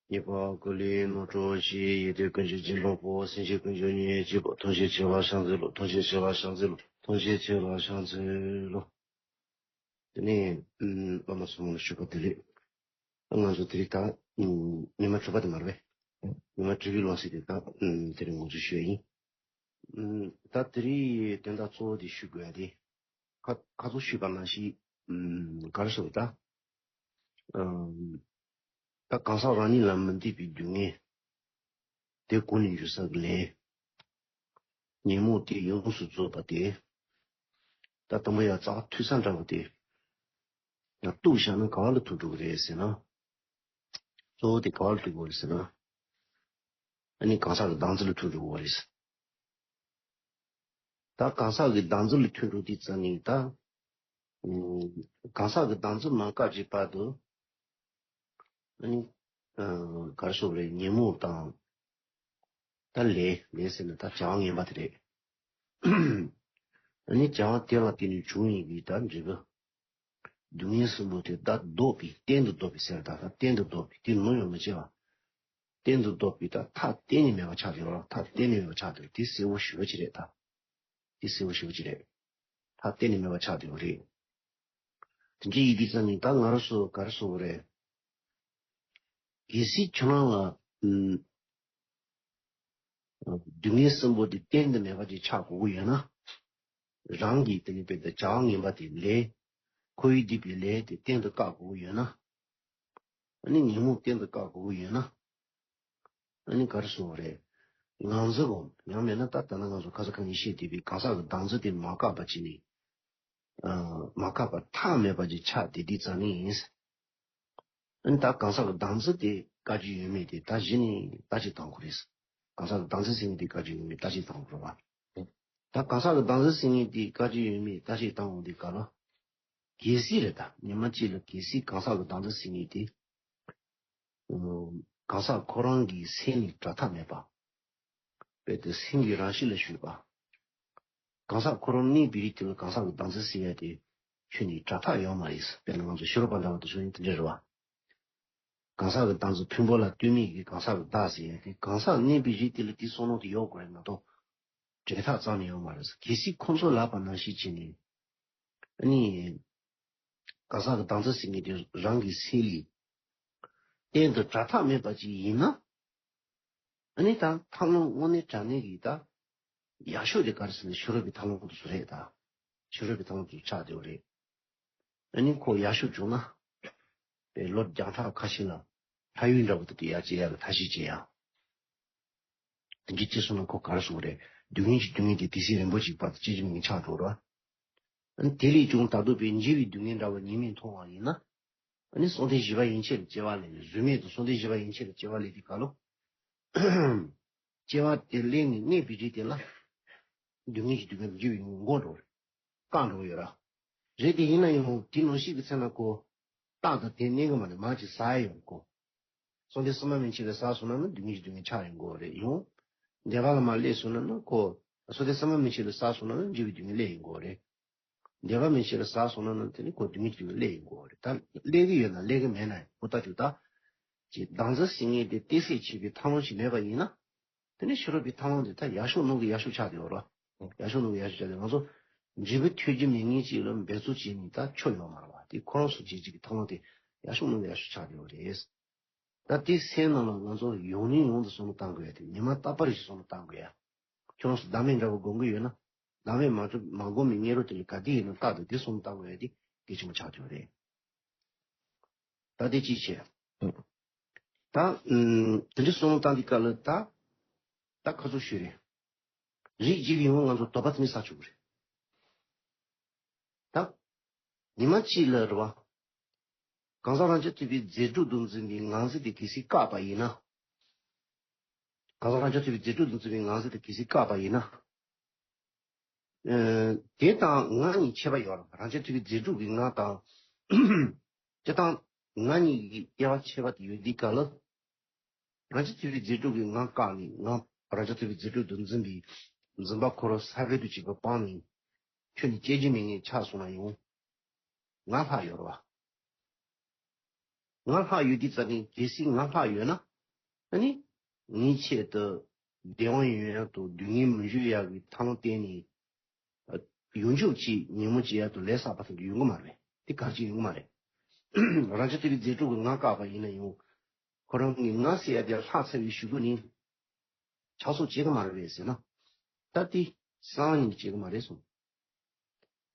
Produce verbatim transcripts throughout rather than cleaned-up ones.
གཉིས་པ་ཀུན་ལས་ནོར་འཁྲུལ་ཞི། ཡེ་དེ་ཀུན་གྱི་སྦྱིན་པ་པོ། སེམས་ཅན་ཀུན་གྱི་གཉེན་གཅིག་པོ། ཐུགས་རྗེ་ཆེ་ལ་ཕྱག་འཚལ་ལོ། ཐུགས་རྗེ་ཆེ་ལ་ཕྱག་འཚལ་ལོ། ཐུགས་རྗེ་ཆེ་ལ་ཕྱག་འཚལ་ལོ། དེ་ནས་ཨམ་བླ་མ་ཚང་མ་ལ་ཞུ་བ་དེ་རེད། ང་ཚོ་དེ་རིང་ད་ཨམ་ཉི་མ་དྲུག་པ་དེ་མ་རེད་པས། ཉི་མ་དྲུག་པའི་ལོ་ཟེར་དེ་ད་ཨམ་དེ་རིང་ངོ་སྤྲོད་ཞུ་ཡ་ཡིན། ཨམ་ད་དེ་རིང་དོན་དག་གཙོ་བོ་དེ་ཞུ་དགོས་ཡ་དེ། ཁ་ཁ་སང་ཞུས་པ་ནང་བཞིན་ཨམ་ག་རེ་ཟེར་དགོས་ད། ཨམ་ད་གང་ཟག་རང་ཉིད་ལ་མི་འདོད་པའི་སྡུག་བསྔལ་དེ་གོ་ནས་འགྱོ་ས་གི་ལས། ཉོན་མོངས་དེ་ཡོངས་སུ་རྫོགས་པ་དེ། ད་དང་པོ་ཡ་རྩ་བ་ཐོས་ས་འདྲ་བོ་དེ། ཡང་གཏུག་བཞག་ན་ག་བ་ལ་ཐུག་འགྲོ་གི་རེད་ཟེར་ན། གཙོ་བོ་དེ་ག་བ་ལ་ཐུག་གི་རེད་ཟེར་ན། ཨ་ནི་གང་ཟག་གི་བདག་འཛིན་ལ་ཐུག་འགྲོ་གི་རེད། ད་གང་ཟག་གི་བདག་འཛིན་ལ་ཐུག་འགྲོ་དུས་ཙམ་ནས་ད། ཨུམ་གང་ཟག་གི་བདག་འཛིན་མ་བཀག་ཅིག་བར་དུ། ཨ་ནི། ཨ་ག་རེ་ཟེར་དགོས་རེད། ཉོན་མོངས་དང་། ད་ལས་ལས་ཟེར་ན་ད་བྱ་བ་ངན་པ་དེ་རེད། ཨ་ནི་བྱ་བ་དེ་ལ་བརྟེན་ནས་བྱུང་བའི་གི་ད་འབྲས་བུ། སྡུག་བསྔལ་གསུམ་པོ་དེ་ད་ལྡོག་པའི་གཏན་དུ་ལྡོག་པའི་ཟེར་ད་ད་གཏན་དུ་ལྡོག་པའི་དེ་ནོར་ཡང་མི་བྱེད་པ། གཏན་དུ་ལྡོག་པའི་ད་ཐ་གཏན་ནས་མེད་པ་ཆགས་ཡོད་ར། ཐ་གཏན་ནས་མེད་པ་ཆགས་ཡོད་དེ་གསལ་པོ་ཞེ་པོ་ཅིག་རེད་ད། དེ་གསལ་པོ་ཞེ་པོ་ཅིག་རེད། ཐ་གཏན་ནས་མེད་པ་ཆགས་ཡོད་རེད། དེ་འདྲ་ཡིན་དུས་ཙམ་ནས་ད་ང་རང་ཚོ་ག་རེ་ཟེར་དགོས་རེད། གལ་སྲིད་ཁྱོད་རང་ལ་ཨུམ། སྡུག་བསྔལ་གསུམ་པོ་དེ་གཏན་དུ་མེད་པ་ཅིག་ཆགས་དགོས་ཀྱི་ཡོད་ན། རང་གིས་དེ་ནི་དཔེ་དེ་བྱ་བ་ངན་པ་དེ་ལས། འཁོར་བའི་སྡིག་པའི་ལས་དེ་གཏན་དུ་བཀག་དགོས་ཀྱི་ཡོད་ན། ཨ་ནི་ཉོན་མོངས་གཏན་དུ་བཀག་དགོས་ཀྱི་ཡོད་ན། ཨ་ནི་ག་རེ་ཟེར་དགོས་རེད། ང་ཚོ་གོ་ཡང་མེད་ན་ད་ལྟ་ན་ང་ཚོ་ཁ་སང་ཁ་ཉིན་བཤད་བསྡད་པའི་གང་ཟག་གི་བདག་འཛིན་དེ་མ་བཀག་པ་ཅིག་ནི། ཨ་མ་བཀག་པ་ཐག་མེད་པ་ཅིག་ཆགས་བསྡད་དུས་ཙམ་ནས་ཡིན། ཨ་ནི་ད་གང་ཟག་གི་བདག་འཛིན་དེ་བཀག་རྒྱུ་ཡོད་མེད་དེ་ད་གཞི་ནས་བརྟག་དཔྱད་གཏང་དགོས་རེད། གང་ཟག་གི་བདག་འཛིན་ཟེར་མཁན་དེ་བཀག་རྒྱུ་ཡོད་མེད་བརྟག་དཔྱད་གཏང་དགོས་རེད་བ། ད་གང་ཟག་གི་བདག་འཛིན་ཟེར་མཁན་དེ་བཀག་རྒྱུ་ཡོད་མེད་བརྟག་དཔྱད་གཏང་འོང་དུས་སྐབས་ལ། གལ་སྲིད་རེད་ད་ཉི་མ་གཅིག་ལ་གལ་སྲིད་གང་ཟག་གི་བདག་འཛིན་ཟེར་མཁན་དེ། ཨ་གང་ཟག་ཁོ་རང་གི་སེམས་ནི་བྲལ་ཐབས་མེད་པ། དཔེ་དེ་སེམས་ཀྱི་རང་གཤིས་ལ་ཞུགས་པ། གང་ཟག་ཁོ་རང་གནས་པའི་རིགས་དེ་ལ་གང་ཟག་གི་བདག་འཛིན་ཟེར་ཡ་དེ་ཁྱོན་ནས་བྲལ་ཐབས་ཡོད་མ་རེད། དཔེར་ན་ང་ཚོ་ཤེས་རབ་པ་འདྲ་བ་དེ་ཚོ་ཡིན་དེ་འདྲ་རེད་བ། གང་ཟག་གི་བདག་འཛིན་ཕུང་པོ་ལ་ལྟོས་མེད་ཀྱི་གང་ཟག་གི་བདག་ཟེར་ཡ་དེ་གང་ཟག་གནས་པའི་རིགས་དེ་ལ་དེ་བསམ་བློ་དེ་ཡོད་དགོས་རེད་མ་གཏོགས། བྲལ་ཐབས་རྩ་ནས་ཡོད་མ་རེད། གལ་སྲིད་ཁོང་ཚོ་ལབ་པ་ནང་བཞིན་བྱས་ནས། ཨ་ནི། གང་ཟག་གི་བདག་འཛིན་ཟེར་མཁན་དེ་རང་གི་སེམས་ལ་གཏན་དུ་བྲལ་ཐབས་མེད་པ་ཅིག་ཡིན་ན། ཨ་ནི་ད་ཐབས་ལམ་དངོས་གནས་དྲང་གནས་ཀྱི་ད་ཡག་ཤོས་དེ་ག་རེ་ཟེར་ན་ཤེས་རབ་ཀྱི་ཐབས་ལམ་དེ་ཚོ་རེད་ད། ཤེས་རབ་ཀྱི་ཐབས་ལམ་དེ་ཚོ་ཆགས་བསྡད་པ་རེད། ཨ་ནི་ཁོ་ཡག་ཤོས་བྱུང་ན། དཔེ་ལོ་བརྒྱ་ཕྲག་ཁ་ཤས་ལ་ཕ་ཡུལ་འདྲ་བོ་དེ་དུ་ཡར་སྐྱེ་ཡག་གི་ཐབས་ཤེས་བྱེད་ཡ། དེ་འདྲའི་སྐྱེས་སོང་ན་ཁོ་ག་རེ་གསུངས་རེད། སྡུག་བསྔལ་གྱི་སྡུག་བསྔལ་དེ་དུས་ཚོད་རིང་པོ་ཅིག་བར་དུ་སྐྱེ་རྒྱུ་མེད་མཁན་ཆགས་འགྲོ་ར། ཨ་ནི་དེ་ལས་ཀྱང་ད་དུང་དཔེ་འཇིགས་པའི་སྡུག་བསྔལ་འདྲ་བ་ཉིན་མོ་མཐོང་བ་ཡིན་ན། ཨ་ནི་སྲོག་ལྡན་བཞི་པ་ཡན་ཆད་ལ་སྐྱེ་བ་ལེན། གཟུགས་མེད་དང་སྲོག་ལྡན་བཞི་པ་ཡན་ཆད་ལ་སྐྱེ་བ་ལེན་དུས་སྐབས་ལ། སྐྱེ་བ་དེ་ལེན་ནས་གནས་པའི་རིགས་དེ་ལ། སྡུག་བསྔལ་གྱི་སྡུག་བསྔལ་འཇིགས་པའི་སྡུག་བསྔལ་འགོར་འགྲོ་རེད། བཀག་འགྲོ་གི་ཡོད་ར། རེད་དེ་ཡིན་ན་ཡང་དེ་ནང་བཞིན་གྱི་ཚེ་ན་ཁོ། རྟག་ཏུ་དེ་གནས་གི་མ་རེད། མར་ཅིག་ཟ་ཡ་ཡོང་གོ། སྲོག་ལྡན་སྲིན་མོ་མན་ཆད་ལ་ཟ་སོང་ན་ནི་སྡུག་བསྔལ་གྱི་སྡུག་བསྔལ་ཆགས་ཡོང་གོ་རེད་ཡང་། བདེ་བ་ལ་མར་སླེབས་སོང་ན་ནི་ཁོ། སྲོག་ལྡན་སྲིན་མོ་མན་ཆད་ལ་ཟ་སོང་ན་ནི་འཇིགས་པའི་སྡུག་བསྔལ་སླེབས་ཡོང་གོ་རེད། བདེ་བ་མན་ཆད་ལ་ཟ་སོང་ན་ནི་དེ་ནི་ཁོ་སྡུག་བསྔལ་གྱི་སྡུག་བསྔལ་སླེབས་ཡོང་གོ་རེད། ད་སླེབས་ཀྱི་ཡོད་ན་སླེབས་ཀྱི་མེད་ན་ཁོ་ལྟ་ཅིག་ད། ཅིག་བདག་འཛིན་ཟེར་མཁན་དེ་གཏན་སྲིད་བྱེད་པའི་ཐབས་ལམ་ཞིག་མེད་པ་ཡིན་ན། དེ་ནས་ཤེས་རབ་ཀྱི་ཐབས་ལམ་དེ་ད་ཡག་ཤོས་ནང་གི་ཡག་ཤོས་ཆགས་བསྡད་ཡོད་རེད། ཡག་ཤོས་ནང་གི་ཡག་ཤོས་ཆགས་བསྡད། ང་ཚོ་འབྲས་བུ་ཐོས་རྒྱུ་མེད་མཁན་ཅིག་ལ་འབད་རྩོལ་བྱས་ནས་ད་ཆོ་ཡོད་མ་རེད་བ། དེ་ཁོ་རང་ཚོ་བྱེད་ཅིག་གི་ཐབས་ལམ་དེ་ཡག་ཤོས་ནང་གི་ཡག་ཤོས་ཆགས་བསྡད་ཡོད་རེད། ད་དེ་སེམས་ནང་ལ་ང་ཚོ་ཡང་ནས་ཡང་དུ་བསམ་བློ་བཏང་དགོས་ཡ་དེ་ཉི་མ་རྟག་པར་ཞིག་བསམ་བློ་བཏང་དགོས་ཡ། ཁྱོད་རང་ཚོ་བདག་མེད་འདྲ་བོ་སྒོམ་གི་ཡོད་ན། བདག་མེད་མ་གྲུབ་མ་སྒོམ་པའི་ཉེ་རོ་དེ་ལ་ག་དུས་ཡིན་ན་རྟག་ཏུ་དེ་བསམ་བློ་བཏང་དགོས་ཡ་དེ་གལ་ཆེན་པོ་ཆགས་བསྡད་ཡོད་རེད། ད་དེ་ཅི་བྱེད། ད་ཨུམ། དེ་འདྲ་བསམ་བློ་བཏང་དུས་སྐབས་ལ་ད། ད་ཁ་ཚུར་ཞུས་རེད། རིགས་གཅིག་གི་ཡོང་ང་ཚོ་དོགས་པ་དེ་ནས་ཟ་ཆོག་གི་རེད། ད། ཉི་མ་གཅིག་ལ་རེད་བ། གང་ཟག་རང་རྐྱ་ཐུབ་པའི་རྫས་གྲོགས་དང་འཛིན་པའི་ངང་ཚུལ་དེ་གལ་སྲིད་བཀག་པ་ཡིན་ན། གང་ཟག་རང་རྐྱ་ཐུབ་པའི་རྫས་གྲོགས་དང་འཛིན་པའི་ངང་ཚུལ་དེ་གལ་སྲིད་བཀག་པ་ཡིན་ན། ཨ་དེ་དང་ང་གཉིས་ཁྱད་པར་ཡོད་རེད། རང་རྐྱ་ཐུབ་པའི་རྫས་གྲོགས་ཀྱི་ང་དང་། སྤྱིར་བཏང་ང་གཉིས་ཀྱི་དབྱེ་བ་ཕྱེ་བ་དེ་ཡོད་དུས་སྐབས་ལ། རང་རྐྱ་ཐུབ་པའི་རྫས་གྲོགས་ཀྱི་ངང་བཀག་ནས་ངང་རང་རྐྱ་ཐུབ་པའི་རྫས་གྲོགས་དང་འཛིན་པའི་འཛིན་པ་ཁོ་རང་ས་བོན་དུ་གཅིག་པ་སྤངས་ནས་ཁྱོད་ནི་སྐྱེ་རྒྱུ་མེད་ངེས་ཆགས་སོང་ན་ཡང་། ང་ལྷག་ཡོད་རེད་བ། ང་ལྷག་ཡོད་དུས་ཙམ་ནས་གལ་སྲིད་ང་ལྷག་ཡོད་ན། ཨ་ནི་ངའི་ཆེད་དུ་བདེ་བ་ཡོང་ཡག་དང་སྡུག་བསྔལ་མི་འཇུག་ཡག་གི་ཐབས་ལམ་བསྟན་ནས། ཡོང་འཇུག་ཅིག་ཉིན་མོ་ཅིག་ཡག་ཏུ་ལས་བསགས་པ་དང་ཡོང་གི་མ་རེད། དེ་ག་རེ་ཅིག་ཡོང་གི་མ་རེད། རང་ཅག་ཐེག་པའི་མཛད་སྒྲུབ་ཀྱི་ངག་བཀག་པ་ཡིན་ན་ཡང་། ཁོ་རང་གི་ངག་ཟེར་ཡ་དེ་ལྷག་ཚར་བའི་གཞུག་གུ་ནས་ཆགས་སོགས་བྱེད་ཀྱི་མ་རེད་པས་ཟེར་ན། ད་དེ་སང་ཉིན་བྱེད་ཀྱི་མ་རེད་གསུངས།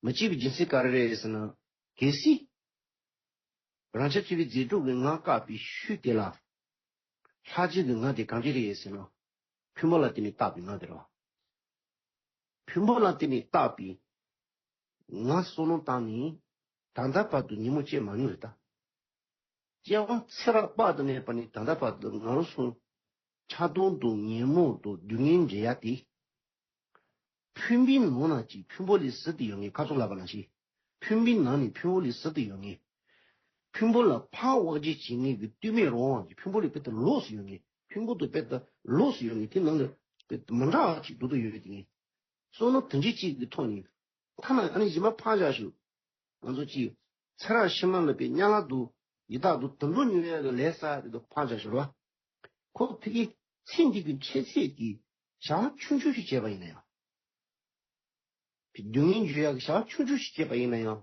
མི་བྱེད་པའི་རྒྱུ་མཚན་ག་རེ་རེད་ཟེར་ན། གལ་སྲིད་རང་ཅག་ཐེག་པའི་མཛད་སྒྲུབ་ཀྱི་ངག་བཀག་པའི་ཤུལ་དེ་ལ། ལྷག་བྱེད་ཀྱི་ངག་དེ་གང་ཅི་རེད་ཟེར་ན། ཕུང་པོ་ལ་བརྟེན་ནས་བཏགས་པའི་ངག་དེ་རེད་བ། ཕུང་པོ་ལ་བརྟེན་ནས་བཏགས་པའི་ངག་བསམ་བློ་བཏང་ནས། ད་ལྟ་བར་དུ་ཉིན་མོ་སྐྱེས་མ་མྱོང་རེད་ད། སྐྱེ་བ་ཚེ་རབས་དཔག་ཏུ་མེད་པ་ནས་ད་ལྟ་བར་དུ་ང་རང་ཚོ་ཆགས་སྡང་དང་ཉོན་མོངས་དང་སྡུག་བསྔལ་འདྲེ་ཡ་དེ། ཕུང་པོའི་ནང་ན་ཅིག་ཕུང་པོ་ལས་ཟུར་དུ་ཡོད་ངེས། ཁ་ཚོ་ལབ་པ་ནང་བཞིན། ཕུང་པོའི་ནང་ནས་ཕུང་པོ་ལས་ཟུར་དུ་ཡོད་ངེས། ཕུང་པོ་ལ་ཕར་དབང་བྱེད་བྱེད་མཁན་གྱི་ལྟོས་མེད་རང་དབང་གིས་ཕུང་པོ་ལས་དཔེ་ལྟ་ལོགས་སུ་ཡོད་ངེས། ཕུང་པོ་དང་དཔེ་ལྟ་ལོགས་སུ་ཡོད་ངེས། དེ་ནང་ལ་དཔེ་མི་འདྲ་བ་ཅིག་རྡོག་རྡོག་ཡོད་རེད་དེ་ངེས། བསམ་བློ་དེ་འདྲ་ཅིག་གི་ཐོག་ནས། ཐ་ན་ཨ་ནི་གཞན་པ་ཕར་བཞག་ཞུ། ང་ཚོ་ཅིག་ཚེ་རབས་ཕྱི་མ་ལ་དཔེ་དམྱལ་བ་དང་ཡི་དྭགས་དང་དུད་འགྲོ་མྱོང་ཡག་གི་ལས་བསགས་དེ་དག་ཕར་བཞག་ཞུ་ར། ཁོ་ཕ་གི་ཚེ་འདི་གི་འཕྲལ་སེལ་གྱི་བྱ་བ་ཆུང་ཆུང་ཞིག་བྱས་པ་ཡིན་ན་ཡང་། སྡུག་བསྔལ་འཇུག་ཡག་གི་བྱ་བ་ཆུང་ཆུང་ཞིག་བྱས་པ་ཡིན་ན་ཡང་།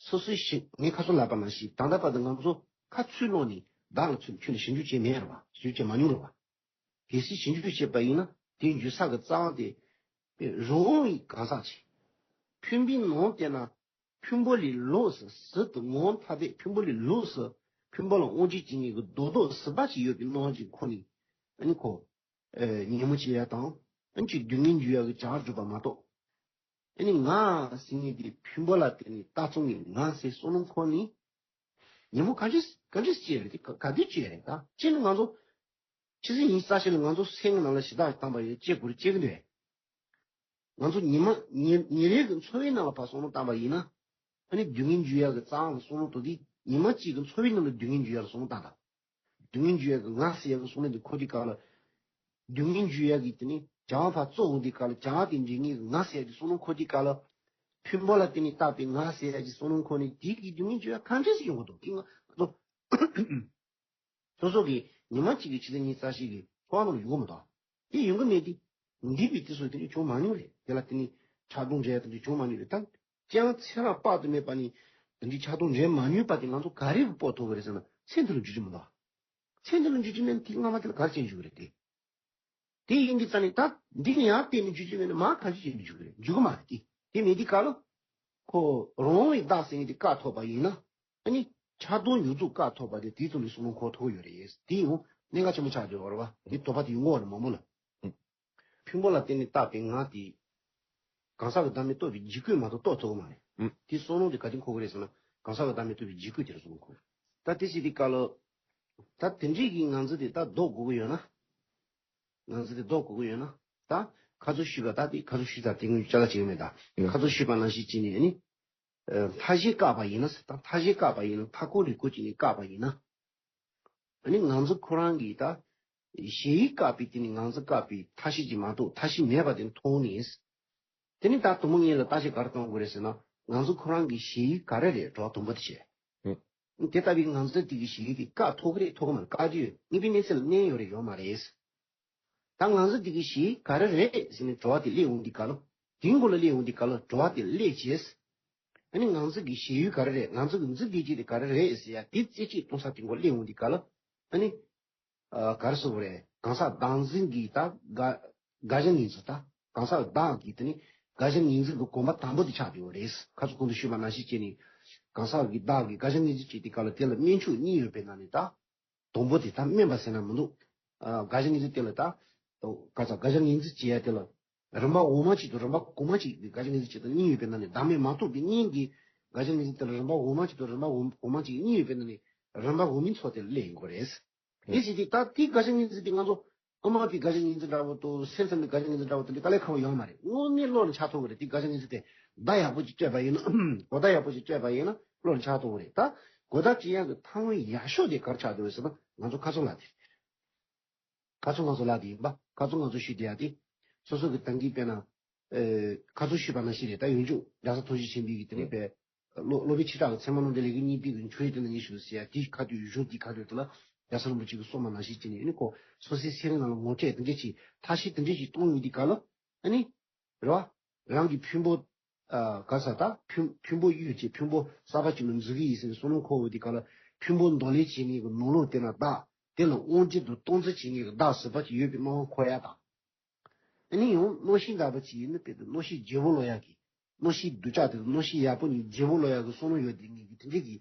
སོ་སོའི་ཞི་ངས་ཁ་སང་ལབ་པ་ནང་བཞིན་ད་ལྟ་བར་དུ་ང་ཚོ་ཁ་ཚུར་སློག་ནས་བདག་ལ་ཚུར་ཁྱོན་ནས་ཞིབ་འཇུག་བྱས་མེད་རེད་བ། ཞིབ་འཇུག་བྱས་མ་མྱོང་རེད་བ། གལ་སྲིད་ཞིབ་འཇུག་བྱས་པ་ཡིན་ན་དེ་འཇུག་ས་གི་རྩ་བ་དེ། རང་དབང་གི་གང་ཟག་ཅིག་ཕུང་པོའི་ནང་བལྟས་ན། ཕུང་པོ་ལས་ལོགས་སུ་ཟུར་དུ་ངང་ཐག་པས་ཕུང་པོ་ལས་ལོགས་སུ་ཕུང་པོ་ལ་དབང་བྱེད་བྱེད་མཁན་གྱི་རྡོག་རྡོག་ཟུར་པ་ཅིག་ཡོད་པའི་སྣང་བ་ཅིག་ཁོ་ནས། ཨ་ནི་ཁོ། ཨེ་ཉིན་མོ་སྐྱེ་ཡ་དང་། ཨ་ནི་ཅིག་སྡུག་བསྔལ་འཇུག་ཡ་གི་བྱ་བ་སྒྲུབ་པ་མ་གཏོགས། ཨ་ནི་ང་ཟེར་མཁན་དེ་ཕུང་པོ་ལ་བརྟེན་ནས་ལྟ་ཚུལ་ནི་ང་ཟེར་བསམ་བློ་འཁོར་ནས། ཉིན་མོ་ག་འདྲས་ག་འདྲས་སྐྱེ་རེད་དེ་ག་ག་དུས་སྐྱེ་རེད་ད་སྤྱིར་ང་ཚོ། ཕྱི་ཚེས་ཉི་ཤུ་རྩ་བཞི་ལ་ང་ཚོ་སེམས་ནང་ལ་ཞེ་དྲག་བཏང་པ་ཡོད་སྐྱེ་དགོས་རེད་སྐྱེ་གི་འདུག་ང་ཚོ་ཉི་མ་ཉིན་ཉིན་རེ་གི་འཚོ་བའི་ནང་ལ་ཕར་བསམ་བློ་བཏང་པ་ཡིན་ན། ཨ་ནི་སྡུག་བསྔལ་འཇུག་ཡག་གི་རྩ་བ་ལ་བསམ་བློ་གཏོང་དུས་ཉི་མ་གཅིག་གི་འཚོ་བའི་ནང་ལ་སྡུག་བསྔལ་འཇུག་ཡག་ལ་བསམ་བློ་བཏང་དང་། སྡུག་བསྔལ་འཇུག་ཡག་གི་ང་ཟེར་ཡག་གི་བསམ་བློ་འདི་འཁོར་དུས་སྐབས་ལ། སྡུག་བསྔལ་འཇུག་ཡག་གི་དེ་ནི་བྱ་བ་ཕར་བཙོག་འོང་དུས་སྐབས་ལ་བྱ་བ་དེ་འདྲེ་ངེས་གི་ང་ཟེར་ཡག་གི་བསམ་བློ་འཁོར་དུས་སྐབས་ལ། ཕུང་པོ་ལ་བརྟེན་ནས་བཏགས་པའི་ང་ཟེར་ཡག་གི་བསམ་བློ་འཁོར་ནས་དེ་གི་སྡུག་བསྔལ་འཇུག་ཡག་གང་འདྲས་སེ་ཡོང་གི་འདུག་དེ་ང་ང་ཚོ། སོ་སོ་གིས་ཉི་མ་གཅིག་གི་ཕྱི་ཚེས་ཉི་ཤུ་རྩ་བཞི་གི་འཚོ་བ་ནང་ཡོང་གི་མི་འདུག་དེ་ཡོང་གི་མེད་དེ། འདས་པའི་དུས་སུ་དེ་འདྲ་བྱུང་མ་མྱོང་རེད། དེ་ལ་དེ་ནི་ཆགས་སྡང་འདྲེ་དེ་འདྲ་བྱུང་མ་མྱོང་རེད་ད། ཅང་ཚེ་རབས་དཔག་ཏུ་མེད་པ་ནི་དེ་འདྲའི་ཆགས་སྡང་འདྲེ་མ་མྱོང་པ་དེ་ང་ཚོ་ག་རེ་གི་དཔོག་ཐུབ་ཀྱི་རེད་ཟེར་ན་ཚེ་འདི་ལ་འཇུག་རྒྱུ་མི་འདུག་ཚེ་འདི་ལ་འཇུག་རྒྱུ་མེད་ན་དེ་སྔ་མ་དེ་ལ་ག་རེ་བྱས་འཇུག་གི་རེད་དེ། དེ་ཡིན་དུས་ཙང་ནས་ད་འདི་ནས་ཡར་བལྟས་ནས་འཇུག་རྒྱུ་མེད་ན་མར་ག་ཅི་བྱས་ནས་འཇུག་གི་རེད། འཇུག་གི་མ་རེད་དེ། དེ་མེད་དུས་སྐབས་ལ། ཁོ་རང་དབང་བའི་བདག་ཟེར་མཁན་དེ་བཀག་ཐུབ་པ་ཡིན་ན། ཨ་ནི། ཆགས་སྡང་ཉོན་མོངས་བཀག་ཐུབ་པ་དེ་དེའི་ཐོག་ནས་བསམ་བློ་འཁོར་ཐུབ་ཡོད་རེད། དེ་ཡང་གནད་འགག་ཆེན་པོ་ཆགས་བསྡད་ཡོད་རེད་བ། དེ་དོགས་པ་དེ་ཡོང་གི་ཡོད་རེད་མང་པོ་ལ། ཨུ། ཕུང་པོ་ལ་བརྟེན་ནས་བཏགས་པའི་ང་དེ། གང་ཟག་གི་བདག་མེད་རྟོགས་པའི་འཇིགས་སྐུལ་མ་གཏོགས་རྟོགས་ཐུབ་ཀྱི་མ་རེད། ཨུ། དེ་བསམ་བློ་དེ་ག་དུས་འཁོར་གི་རེད་ཟེར་ན། གང་ཟག་གི་བདག་མེད་རྟོགས་པའི་འཇིགས་སྐུལ་དེ་ལ་བསམ་བློ་འཁོར། ད་དེ་བྱེད་དུས་སྐབས་ལ། ད་དེ་འདྲའི་གི་ང་ཚོ་དེ་ད་ལྡོག་དགོས་ཀྱི་ཡོད་ན། ང་ཚོ་དེ་ལྡོག་དགོས་ཀྱི་ཡོད་ན། ད་ཁ་ཚུར་ཞུས་པ་ད་དེ་ཁ་ཚུར་ཞུས་ཙང་དེ་ངས་ཅ་ལག་བྱེད་ཀྱི་མེད་ད། ཁ་ཚུར་ཞུས་པ་ནང་བཞིན་བྱས་ནས་ཨ་ནི། ཨ། མཐའ་བཞི་བཀག་པ་ཡིན་ན་ད་མཐའ་བཞི་བཀག་པ་ཡིན་ན་མཐའ་འཁོར་རིགས་འཁོར་བྱས་ནས་བཀག་པ་ཡིན་ན། ཨ་ནི་ང་ཚོ་ཁོ་རང་གིས་ད། གཞལ་ཡས་བཀག་པའི་དེ་ནི་ང་ཚོ་བཀག་པའི་མཐའ་བཞི་ཅིག་མ་གཏོགས་མཐའ་བཞི་མེད་པ་དེ་མཐོང་ནས། དེ་ནི་ད་དུམ་བུ་གཉིས་ལ་བརྟག་དཔྱད་ག་རེ་གཏོང་དགོས་རེད་ཟེར་ན། ང་ཚོ་ཁོ་རང་གི་གཞལ་ཡས་ག་རེ་རེད་འགྲོ་བ་དུམ་བུ་དེ་བྱས། ཨུ། དེ་ལྟ་བུའི་ང་ཚོ་དེ་གི་གཞལ་ཡས་དེ་བཀག་ཐུབ་ཀྱི་རེད་ཐུབ་ཀྱི་མ་རེད་བཀག་རྒྱུ་ཡོད་གཉིས་པའི་གནས་ཚད་ལ་གནས་ཡོད་རེད་ཡོད་མ་རེད། ད་ང་ཚོ་འདི་གི་གཞི་ག་རེ་རེད་ཟེར་ནས་འགྲོ་བ་དེ་སླེབས་འོང་དུས་སྐབས་ལ། དེའི་མགོ་ལ་སླེབས་འོང་དུས་སྐབས་ལ་འགྲོ་བ་དེ་སླེབས་བྱས། ཨ་ནི་ང་ཚོ་གི་གཞལ་ཡུལ་ག་རེ་རེད། ང་ཚོ་གི་འཛིན་བདེ་སྐྱིད་དེ་ག་རེ་རེད་ཟེར་ཡ་དེ་རྩད་གཅོད་གཏོང་ས་དེ་མགོ་སླེབས་འོང་དུས་སྐབས་ལ། ཨ་ནི། ཨ། ག་རེ་ཟེར་དགོས་རེད། གང་ཟག་བདག་འཛིན་གྱི་ད་དགག་དགག་བྱ་ངོས་འཛིན་ད། གང་ཟག་བདག་གི་དེ་ནི་དགག་བྱ་ངོས་འཛིན་གྱི་གོམ་པ་དང་པོ་དེ་ཆགས་བསྡད་ཡོད་རེད། ཁ་ཚོ་གོང་དུ་ཞུས་པ་ནང་བཞིན་བྱས་ནས། གང་ཟག་གི་བདག་གི་དགག་བྱ་ངོས་འཛིན་བྱེད་དུས་སྐབས་ལ་དེ་ལ་དམན་ཕྱོགས་གཉིས་ཡོད་པའི་ནང་ནས་ད། དང་པོ་དེ་ད་དམན་པ་ཟེར་ན་མི་འདུག་ཨ། དགག་བྱ་ངོས་འཛིན་དེ་ལ་ད། ག་ཚ་དགག་བྱ་ངོས་འཛིན་བྱེད་ཡ་དེ་ལ། རིམ་པ་འོག་མ་གཅིག་དང་རིམ་པ་གོང་མ་གཅིག་གི་དགག་བྱ་ངོས་འཛིན་བྱེད་སྟངས་གཉིས་ཡོད་པའི་ནང་ནས་བདག་མེད་མ་རྟོགས་པའི་གཉིས་ཀྱི་དགག་བྱ་ངོས་འཛིན་དེ་ལ་རིམ་པ་འོག་མ་གཅིག་དང་རིམ་པ་འོག་འོག་མ་གཅིག་གཉིས་ཡོད་པའི་ནང་ནས་རིམ་པ་འོག་མའི་ཚོགས་དེ་ལ་སླེབས་ཡོང་གི་རེད། དེ་བྱེད་དུས་ད་དེའི་དགག་བྱ་ངོས་འཛིན་དེ་ང་ཚོ་དབུ་མ་པའི་དགག་བྱ་ངོས་འཛིན་འདྲ་བོ་དང་སེམས་ཙམ་པའི་དགག་བྱ་ངོས་འཛིན་འདྲ་བོ་དེ་འདྲ་དཀའ་ལས་ཁག་པོ་ཡོད་མ་རེད། དངོས་གནས་བློ་ལ་འཆར་ཐུབ་ཀྱི་རེད། དེའི་དགག་བྱ་ངོས་འཛིན་དེ་བརྡ་ཡག་པོ་ཅིག་སྤྲད་པ་ཡིན་ན་གོ་བརྡ་ཡག་པོ་ཅིག་སྤྲད་པ་ཡིན་ན་བློ་ལ་འཆར་ཐུབ་ཀྱི་རེད། ད་གོ་བརྡ་སྤྲད་ཡག་གི་ཐབས་ལམ་ཡག་ཤོས་དེ་ག་རེ་ཆགས་འདུག་ཟེར་ན་ང་ཚོ་ཁ་ཚོན་ལག་དེ་རེད། ཁ་ཚོན་ང་ཚོ་ལག་དེ་ཡིན་པ། ཁ་ཚོན་ང་ཚོ་ཤུལ་དེ་ཡག་དེ། སོ་སོ་གི་ཏང་གིས་དཔེར་ན། ཨེ། ཁ་ཚོན་ཤུལ་པ་ནང་བཞིན་རེད། ད་ཡོངས་འཇུག་རྒྱལ་ཚབ་ཐུགས་རྗེ་ཆེན་པོའི་གི་དེ་ནས་པའི། སློབ་སློབ་དཔོན་ཆོས་གྲགས་ཀྱི་ཚད་མ་ལུང་འདྲེན་ལས་ཀྱི་གཉིས་པའི་གི་འཕྲོས་དེ་ལ་ཉེ་ཞུ་ཟེར་ཡ་དེ་ཁ་དོད་གཞུང་དེ་ཁ་དོད་དེ་ལ། རྒྱལ་ཚབ་རིན་པོ་ཆེ་གིས་གསུངས་པ་ནང་བཞིན་བྱས་ནས་ཨ་ནི་ཁོ་སོ་སོའི་སེམས་ནང་ལ་ངོ་སྤྲོད་དེ་འདྲ་ཅིག་ཐབས་ཤེས་དེ་འདྲ་ཅིག་གཏོང་ཡོང་དུས་སྐབས་ལ་ཨ་ནི་རེད་བ། རང་གི་ཕུང་པོ་ཨ་ག་ས་ད་ཕུང་ཕུང་པོ་གཡུག་བྱས་ཕུང་པོ་གསར་པ་ཅིག་ལ་འཛུགས་ཀྱི་ཡིན་ཟེར་ནས་བསམ་བློ་འཁོར་ཡོང་དུས་སྐབས་ལ་ཕུང་པོ་འདོར་ལེན་བྱེད་མཁན་གྱི་ནང་ལོགས་དེ་ན་བདག་དེ་ལ་དབང་བྱེད་དུ་གཏོང་རྩིས་བྱེད་མཁན་གྱི་བདག་ཟེར་བ་ཅིག་ཡོད་པའི་སྣང་བ་འཁོར་ཡ་དང་། ཨ་ནི་ཡང་རྣམ་ཤེས་འདྲ་པོ་ཅིག་ཡིན་ན་དཔེ་དེ་རྣམ་ཤེས་བརྗེ་པོ་ལོག་ཡག་གི་རྣམ་ཤེས་སྡུག་ཅག་དེ་རྣམ་ཤེས་ཡག་པོ་ཉིད་བརྗེ་པོ་ལོག་ཡག་གི་བསམ་བློ་ཡོད་དེ་ངེས་ཀྱི་དེ་འདྲས་ཀྱི་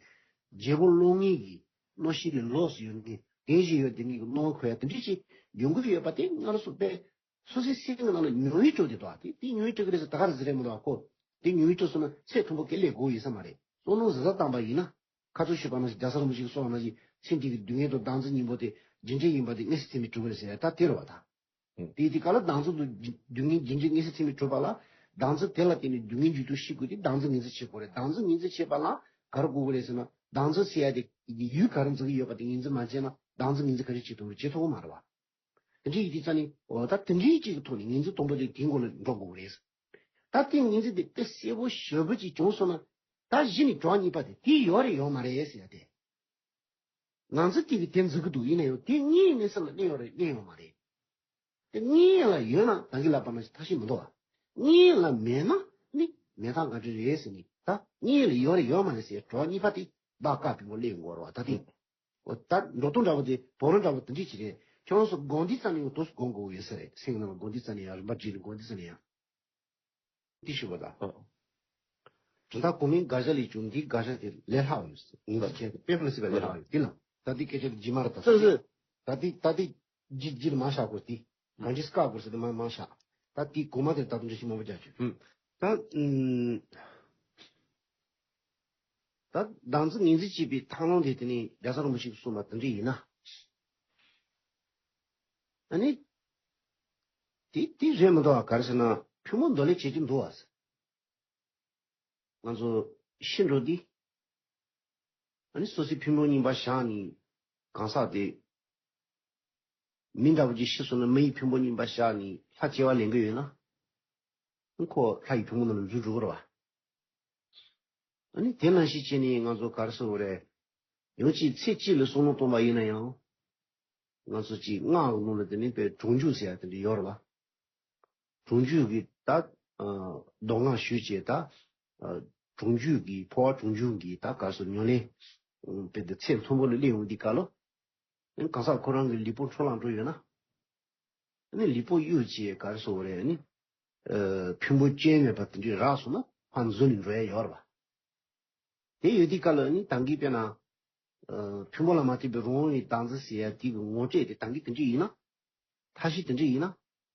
བརྗེ་པོ་ལོག་ངེས་ཀྱི་རྣམ་ཤེས་ལས་ལོགས་སུ་ཡོད་ངེས་དེ་བཞིན་ཡོད་དེ་ངེས་ཀྱི་སྣང་བ་འཁོར་ཡག་དེ་འདྲས་ཅིག་ཡོང་གི་ཡོད་པ་དེ་སྔར་སོ་པས་སོ་སོའི་སེམས་ཀྱི་ནང་ལ་མྱོང་བའི་སྤྲོ་དེ་དོ་དེ་དེ་མྱོང་བའི་སྤྲོ་གི་རེད་ཟེར་ད་ག་རེ་ཟེར་རེད་མི་འདུག་ཨ་ཁོ་དེ་མྱོང་བའི་སྤྲོ་སོང་ན་ཚད་མཐོན་པོ་སྐད་ལས་དགོས་ཡིན་ས་མ་རེད། བསམ་བློ་ཟུར་ཟ་བཏང་པ་ཡིན་ན་ཁ་ཐུག་ཞུས་པ་ན་རྒྱལ་ཚབ་རིན་པོ་ཆེ་གི་གསུང་བ་ནང་བཞིན་སེམས་ཀྱི་སྡུག་བསྔལ་དང་བདག་འཛིན་གཉིས་པོ་དེ་རྒྱུ་འབྲས་ཡིན་པ་དེ་དངོས་སུ་ཚད་མས་གྲུབ་པ་རེད་ཟེར་ཡ་ད་དེ་རེད་བ་ད། ཨུ། དེ་དེ་ག་ལ་བདག་འཛིན་དང་སྡུག་བསྔལ་རྒྱུ་འབྲས་དངོས་སུ་ཚད་མས་གྲུབ་པ་ལ་བདག་འཛིན་དེ་ལ་བརྟེན་ནས་སྡུག་བསྔལ་འཇུག་ཐུབ་ཤེས་དགོས་ཏེ་བདག་འཛིན་ངོས་འཛིན་བྱེད་དགོས་རེད། བདག་འཛིན་ངོས་འཛིན་བྱེད་པ་ལ་ག་རེ་དགོས་ཀྱི་རེད་ཟེར་ན་བདག་འཛིན་ཟེར་ཡ་དེ་ཡུལ་ག་རེ་འཛིན་གྱི་ཡོད་པ་དེ་ངོས་འཛིན་མ་བྱས་ན་བདག་འཛིན་ངོས་འཛིན་ག་རེ་བྱེད་ཐུབ་རེད། བྱེད་ཐུབ་ཀྱི་མ་རེད་བ། དེ་འདྲ་ཡིན་དུས་ཙང་ནི་འོ་ད་དེ་འདྲའི་གཅིག་གི་ཐོག་ནས་ངོས་འཛིན་དང་པོ་དེ་དེའི་མགོ་ལ་འགྲོ་དགོས་ཀྱི་རེད། ད་དེ་ངོས་འཛིན་དེ་དཔེ་གསལ་པོ་ཞེ་པོ་ཅིག་བྱུང་སོང་ན་ད་གཞི་ནས་གྲོགས་གཉིས་པ་དེ་དེ་ཡོད་རེད་ཡོད་མ་རེད་ཟེར་ཡ་དེ། ང་ཚོ་དེ་གི་དེ་འཛིན་གི་འདུག་ཡིན་ན་ཡང་དེ་གཉིས་གནས་ས་ལ་གནས་ཡོད་རེད་གནས་ཡོད་མ་རེད། དེ་གཉིས་ལ་ཡོད་ན་ད་གི་ལབ་པ་ན་ཐབས་ཤེས་མི་འདུག་བ། གཉིས་ལ་མེད་ན་ནི་མེད་སྟངས་ག་འདྲ་རེད་ཟེར་ནི་ད་གཉིས་ལ་ཡོད་རེད་ཡོད་མ་རེད་ཟེར་གྲོགས་གཉིས་པ་དེ་བདག་བཀའ་ཕུང་པོ་གླེང་དགོས་རེད་བ། ད་དེ་འོ་ད་འགྲོ་སྟངས་འདྲ་བོ་དེ་བོ་རོ་འདྲ་བོ་དེ་འདྲས་ཅིག་རེད། ཁྱོད་རང་ཚོ་དགོངས་འདི་རྩ་ནས་ཡང་དུས་སུ་དགོངས་དགོས་ཡོད་ས་རེད། སེམས་ནང་ལ་དགོངས་འདི་རྩ་ནས་ཡང་རིམ་པ་བསྒྲིགས་ནས་དགོངས་འདི་རྩ་ནས་ཡང་། འདི་ཞུ་བ་དང་། ཨ། དོན་དག་གོང་མའི་དགག་བྱ་ལས་བྱུང་འདིའི་དགག་བྱ་དེ་ལས་ལྷག་ཡོད། ངེས་ཅན་དཔེ་མི་སྲིད་པ་ལས་ལྷག་ཡོད་དེ་ལ་ད་ལྟའི་སྐད་ཆ་དེ་རྗེས་མ་རེད་ད། ད་ལྟའི་ད་ལྟའི་རྗེས་རྗེས་ལ་མ་བཞག་དགོས་ཏེ་གང་ཅི་བཀག་དགོས་ཟེར་ཏེ་མ་མ་བཞག་ད་ལྟའི་གོང་མ་དེར་ད་དུང་འདྲི་ཞིག་མང་པོ་རྒྱག་བྱུང་། ད་ཨུམ། ད་བདག་འཛིན་ངོས་འཛིན་བྱེད་པའི་ཐབས་ལམ་དེ་དེ་ནི་རྒྱལ་ཚབ་རིན་པོ་ཆེས་གསུངས་པ་དེ་འདྲ་ཡིན་ན། ཨ་ནི། དེ་དེ་རེད་མི་འདུག་བ། ག་རེ་ཟེར་ན་ཕུང་པོ་འདོར་ལེན་བྱེད་ཀྱི་འདུག་བ། ང་ཚོ་ཤི་འགྲོ་དུས། ཨ་ནི་སོ་སོའི་ཕུང་པོ་རྙིང་པ་བཞག་ནས་གང་ཟག་དེ། མི་འདྲ་བོ་ཅིག་ཤི་སོང་ན་མི་ཡི་ཕུང་པོ་རྙིང་པ་བཞག་ནས་ལྷ་སྐྱེ་བ་ལེན་གྱི་ཡོད་ན། ཁོ་ལྷ་ཡི་ཕུང་པོ་ནང་ལ་འཛུལ་འགྲོ་གི་རེད་བ། ཨ་ནི་དེ་ནང་བཞིན་བྱས་ནས་ང་ཚོ་ག་རེ་ཟེར་དགོས་རེད། ཡང་ཅིག་ཚིག་གཅིག་ལ་བསམ་བློ་གཏོང་པ་ཡིན་ན་ཡང་། ང་ཚོ་ཅིག་སྔགས་ཀྱི་ནང་ལ་དེ་ནི་དཔེ་གྲོང་འཇུག་ཟེར་ཡ་དེ་འདྲ་ཡོད་རེད་བ། གྲོང་འཇུག་གི་ད། མདོ་སྔགས་ཞུས་བྱས་ད། གྲོང་འཇུག་གི་འཕོ་བ་གྲོང་འཇུག་གི་ད་ག་རེ་ཟེར་ཉམས་ལེན། དཔེ་དེ་ཚད་མཐོན་པོ་ལ་སླེབས་ཡོང་དུས་སྐབས་ལ། གང་ཟག་ཁོ་རང་གི་ལུས་པོ་འཕྲོ་བརླག་འགྲོ་ཡོད་ན། ཨ་ནི་ལུས་པོ་གཡུག་བྱས་ག་རེ་ཟེར་དགོས་རེད་ཨ་ནི། ཨ། ཕུང་པོ་སྐྱོན་མེད་པ་དེ་འདྲས་རག་སོང་ན་ཕར་འཛུལ་ནས་འགྲོ་ཡ་ཡོད་རེད་བ། དེ་ཡོད་དུས་སྐབས་ལ་ཨ་ནི་ད་གིན་དཔེར་ན། ཨ། ཕུང་པོ་ལ་མ་ལྟོས་པའི་རང་དབང་གི་བདག་འཛིན་ཟེར་ཡ་དེ་གི་ངོ་སྤྲོད་དེ་ད་གིན་དེ་འདྲས་ཡིན་ན། ཐབས་ཤེས་དེ་འདྲས་ཡིན་ན། ཨ་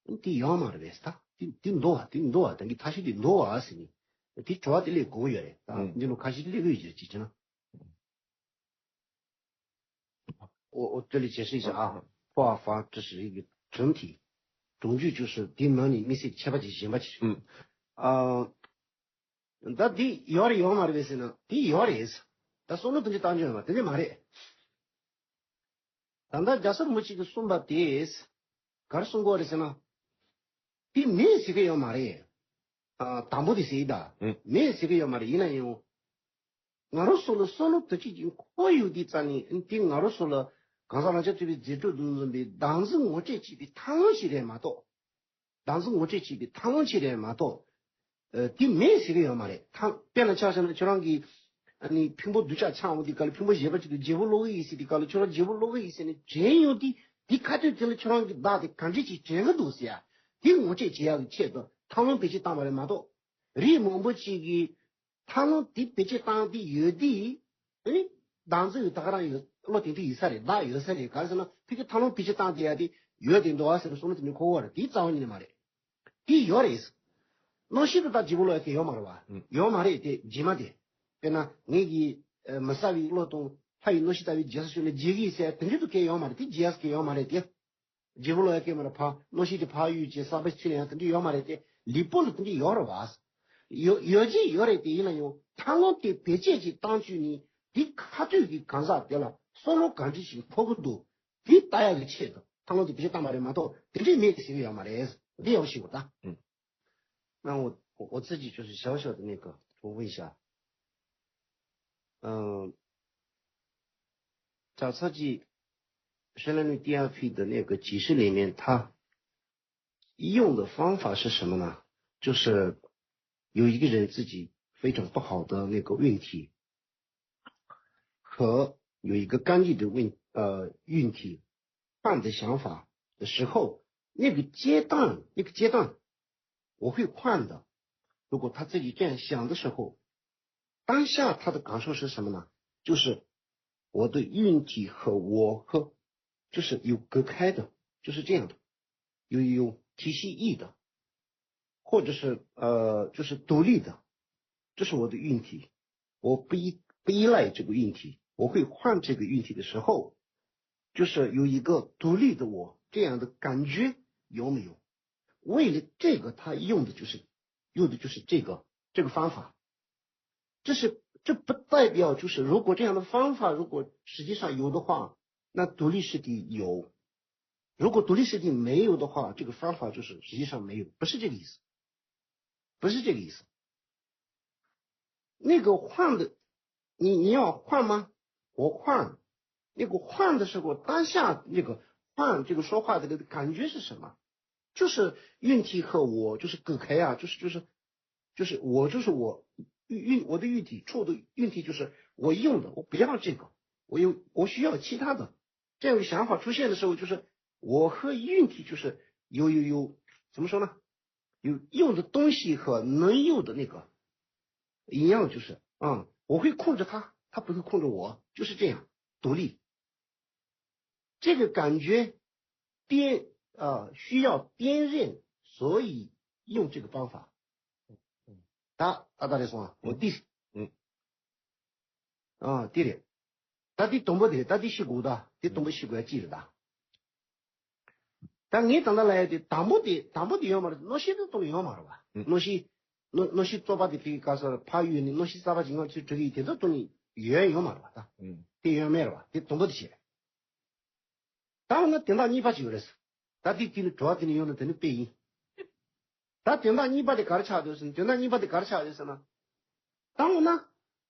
ནི་དེ་ཡོད་མ་རེད་པས་ད། དེ་དེ་འདུག་བ་དེ་འདུག་བ་ད་གིན་ཐབས་ཤེས་དེ་འདུག་བ་ཟེར་ནས། དེ་དྲི་བ་དེ་སླེབས་དགོས་ཀྱི་ཡོད་རེད་ད། ཨང་། འདི་ལོ་ཁ་ཤས་སླེབས་ཀྱི་ཡོད་ཀྱི་རེད་ཅེས་བྱས་ན། ཨོ་ཨོ་སྟོད་ལས་བྱེད་སྲིད་ཤག་ཨ། ཕོ་ཨ་ཧྥ་ཏི་ཧྲི་གི་དྲུང་དེ། གྲོང་འཇུག་བཅུ་གསུམ་དེའི་ནང་ནས་དམིགས་བསལ་ཁྱད་པར་ཅིག་གཞན་པ་ཅིག་ཨུམ། ཨ། ད་འདི་ཡོད་རེད་ཡོད་མ་རེད་པས་ཟེར་ན་དེ་ཡོད་རེད། ད་བསམ་བློ་དེ་འདྲ་བཏང་རྒྱུ་ཡོད་མ་དེ་འདྲ་མ་རེད། ད་ལྟ་རྒྱལ་ཚབ་རིན་པོ་ཆེ་གིས་གསུངས་པ་དེ། ག་རེ་གསུང་གི་ཡོད་རེད་ཟེར་ན། དེ་མེད་ཟེར་གི་ཡོད་མ་རེད། ཨ། དང་པོ་དེ་ཟེར་ཡིན་ད། ཨུམ། མེད་ཟེར་གི་ཡོད་མ་རེད་ཡིན་ན་ཡང་། ང་རང་ཚོ་ལ་བསམ་བློ་དེ་ཅིག་ཅིག་འཁོར་ཡོང་དུས་ཙང་ནས་དེ་ང་རང་ཚོ་ལ་གང་ཟག་རང་རྐྱ་ཐུབ་པའི་རྫས་གྲོགས་དང་འཛོམས་པའི་བདག་འཛིན་ངོ་སྤྲོད་བྱེད་པའི་ཐབས་ལམ་ཞིག་རེད་མ་གཏོགས། བདག་འཛིན་ངོ་སྤྲོད་བྱེད་པའི་ཐབས་ལམ་ཞིག་རེད་མ་གཏོགས། ཨ། དེ་མེད་ཟེར་གི་ཡོད་མ་རེད། ཐབས་དཔེར་ན་ཆ་བཞག་ན་ཁྱོད་རང་གིས་ཨ་ནི་ཕུང་པོ་སྡུག་ཅག་ཆགས་འོང་དུས་སྐབས་ལ་ཕུང་པོ་བཞི་པ་ཅིག་ཏུ་བརྗེ་པོ་ལོག་གི་ཡིན་ཟེར་དུས་སྐབས་ལ་ཁྱོད་རང་བརྗེ་པོ་ལོག་གི་ཡིན་ཟེར་ནས་དྲན་ཡོང་དུས་དེ་ཁ་ཐུག་དེ་ལ་ཁྱོད་རང་གི་བདག་དེ་ག་འདྲས་ཅིག་དྲན་གི་འདུག་ཟེར་ཡ་དེ་ངོ་སྤྲོད་བྱེད་ཡག་གི་ཆེད་དུ་ཐབས་ལམ་བེད་སྤྱོད་བཏང་བ་རེད་མ་གཏོགས། རིགས་མང་པོ་ཅིག་གིས་ཐབས་ལམ་དེ་བེད་སྤྱོད་བཏང་སྟེ་ཡོད་དུས། ཨ་ནི། བདག་འཛིན་ཡོད་ད་ག་རང་ཡོད་བློ་གཏད་དུས་ཡིན་ས་རེད། བདག་ཡོད་ས་རེད། ག་རེ་ཟེར་ན་ཕ་གི་ཐབས་ལམ་བེད་སྤྱོད་བཏང་བསྡད་ཡ་དེ་ཡོད་དེ་འདུག་ཨ་ཟེར་ནས་བསམ་བློ་དེ་ནི་འཁོར་བ་རེད། དེའི་རྩ་བ་ཉིད་ནས་མ་རེད། དེ་ཡོད་རེད། རྣམ་ཤེས་དེ་དག་བརྗེ་པོ་ལོག་ཡ་དེ་ཡོད་མ་རེད་བ། ཨང་། ཡོད་མ་རེད་དེ་རྗེས་མ་དེ། དཔེར་ན་ངེད་ཀྱིས་ཨ་མི་གསལ་བའི་བློ་དང་ལྷ་ཡི་རྣམ་ཤེས་ལྟ་བུའི་རྗེས་སུ་ཞུགས་ནས་བརྗེ་གི་ཡིན་ཟེར་དེ་འདྲ་དུ་གལ་ཡོད་མ་རེད། དེ་བརྗེ་ཡ་གལ་ཡོད་མ་རེད་དེ། བརྗེ་པོ་ལོག་ཡ་གལ་མ་རེད་ཕ། རྣམ་ཤེས་དེ་ཕ་གཡུག་བྱས་གསར་པ་ཞིག་ཚུད་ན་ཡང་དེ་འདྲ་ཡོད་མ་རེད་དེ། ལུས་པོ་ལ་དེ་འདྲ་ཡོད་རེད་བ། ཡོད་ཡོད་ཀྱི་ཡོད་རེད་དེ་ཡིན་ན་ཡང་ཐབས་ལམ་དེ་བེད་སྤྱོད་ཅིག་བཏང་བཅུག་ནས་དེ་ཁ་ཐུག་གི་གང་ཟག་དེ་ལ་བསམ་བློ་ག་འདྲ་ཞིག་འཁོར་གི་འདུག་དེ་ལྟ་ཡག་གི་ཆེད་དུ་ཐབས་ལམ་དེ་བེད་སྤྱོད་བཏང་བ་རེད་མ་གཏོགས་དེ་འདྲས་མེད་ཟེར་གི་ཡོད་མ་རེད། འདི་ཡག་ཤེས་པ་ད། ཨང་། ནང་འོ་འོ་ཚད་ཀྱི་ཅོ་ཞིག་ཞའོ་ཞའོ་དེ་ནས་ག་གྲོགས་པོ་ཡིན་ཤག་ཨང་། ཇག་ཚ་གྱིས་ Shanlin T R P 的那个解释里面，它用的方法是什么呢？就是有一个人自己非常不好的那个问题，和有一个干预的问呃问题，换的想法的时候，那个阶段，那个阶段，我会换的。如果他自己这样想的时候，当下他的感受是什么呢？就是我的运气和我和就是有隔开的，就是这样的，有有体系异的，或者是呃就是独立的，这是我的运气，我不依不依赖这个运气，我会换这个运气的时候，就是有一个独立的我这样的感觉，有没有？为了这个，他用的就是用的就是这个这个方法。这是这不代表就是如果这样的方法如果实际上有的话，那独立实体有。如果独立实体没有的话，这个方法就是实际上没有，不是这个意思，不是这个意思。那个换的，你你要换吗？我换。那个换的时候，当下那个换这个说话的这个感觉是什么？就是运气和我就是隔开啊，就是就是就是我就是我运我的运气，错的运气就是我用的，我不要这个，我有我需要其他的。这样的想法出现的时候，就是我和运气就是有有有怎么说呢？有用的东西和能用的那个一样，就是啊，我会控制他，他不会控制我，就是这样独立。这个感觉辨呃需要辨认，所以用这个方法。ད་ད་ད་རེད་སོང་ཨ། འོ་འདི། ཨ་དེ་རེད། ད་འདི་དང་པོ་དེ་རེད། ད་འདི་ཤེས་དགོས། ད་འདི་དང་པོ་ཤེས་དགོས་ཡ་ཅི་རེད་ད། ད་ངས་ད་ལྟ་ལབ་ཡ་དེ་དང་པོ་དེ་དང་པོ་དེ་ཡོད་མ་རེད། མནོ་ཤེས་དེ་དང་ཡོད་མ་རེད་བ། མནོ་ཤེས་མནོ་མནོ་ཤེས་རྩོད་པ་དེ་དེའི་སྐབས་སུ་ཕར་ཡོད་ནས་མནོ་ཤེས་གསར་པ་ཅིག་ང་ཚོས་གྲུབ་ཀྱི་ཡིན། དེ་ཚོ་དང་ནི་ཡོད་ཡོད་མ་རེད་བ། ད་དེ་ཡོད་མེད་རེད་བ། དེ་དང་པོ་དེ་བྱས། ད་འོ་ན་དོན་དག་གཉིས་པ་ཅིག་ཡོད་རེད། ད་དེ་དེ་ནི་དྲི་བ་དེ་ནི་ཡོད་ན་དེ་ནི་དཔེ་ཡིན། ད་དོན་དག་གཉིས་པ་དེ་ག་རེ་ཆགས་འདུག་ཟེར་ན། དོན་དག་གཉིས་པ་དེ་ག་རེ་ཆགས་འདུག་ཟེར་ན། ད་འོ་ན།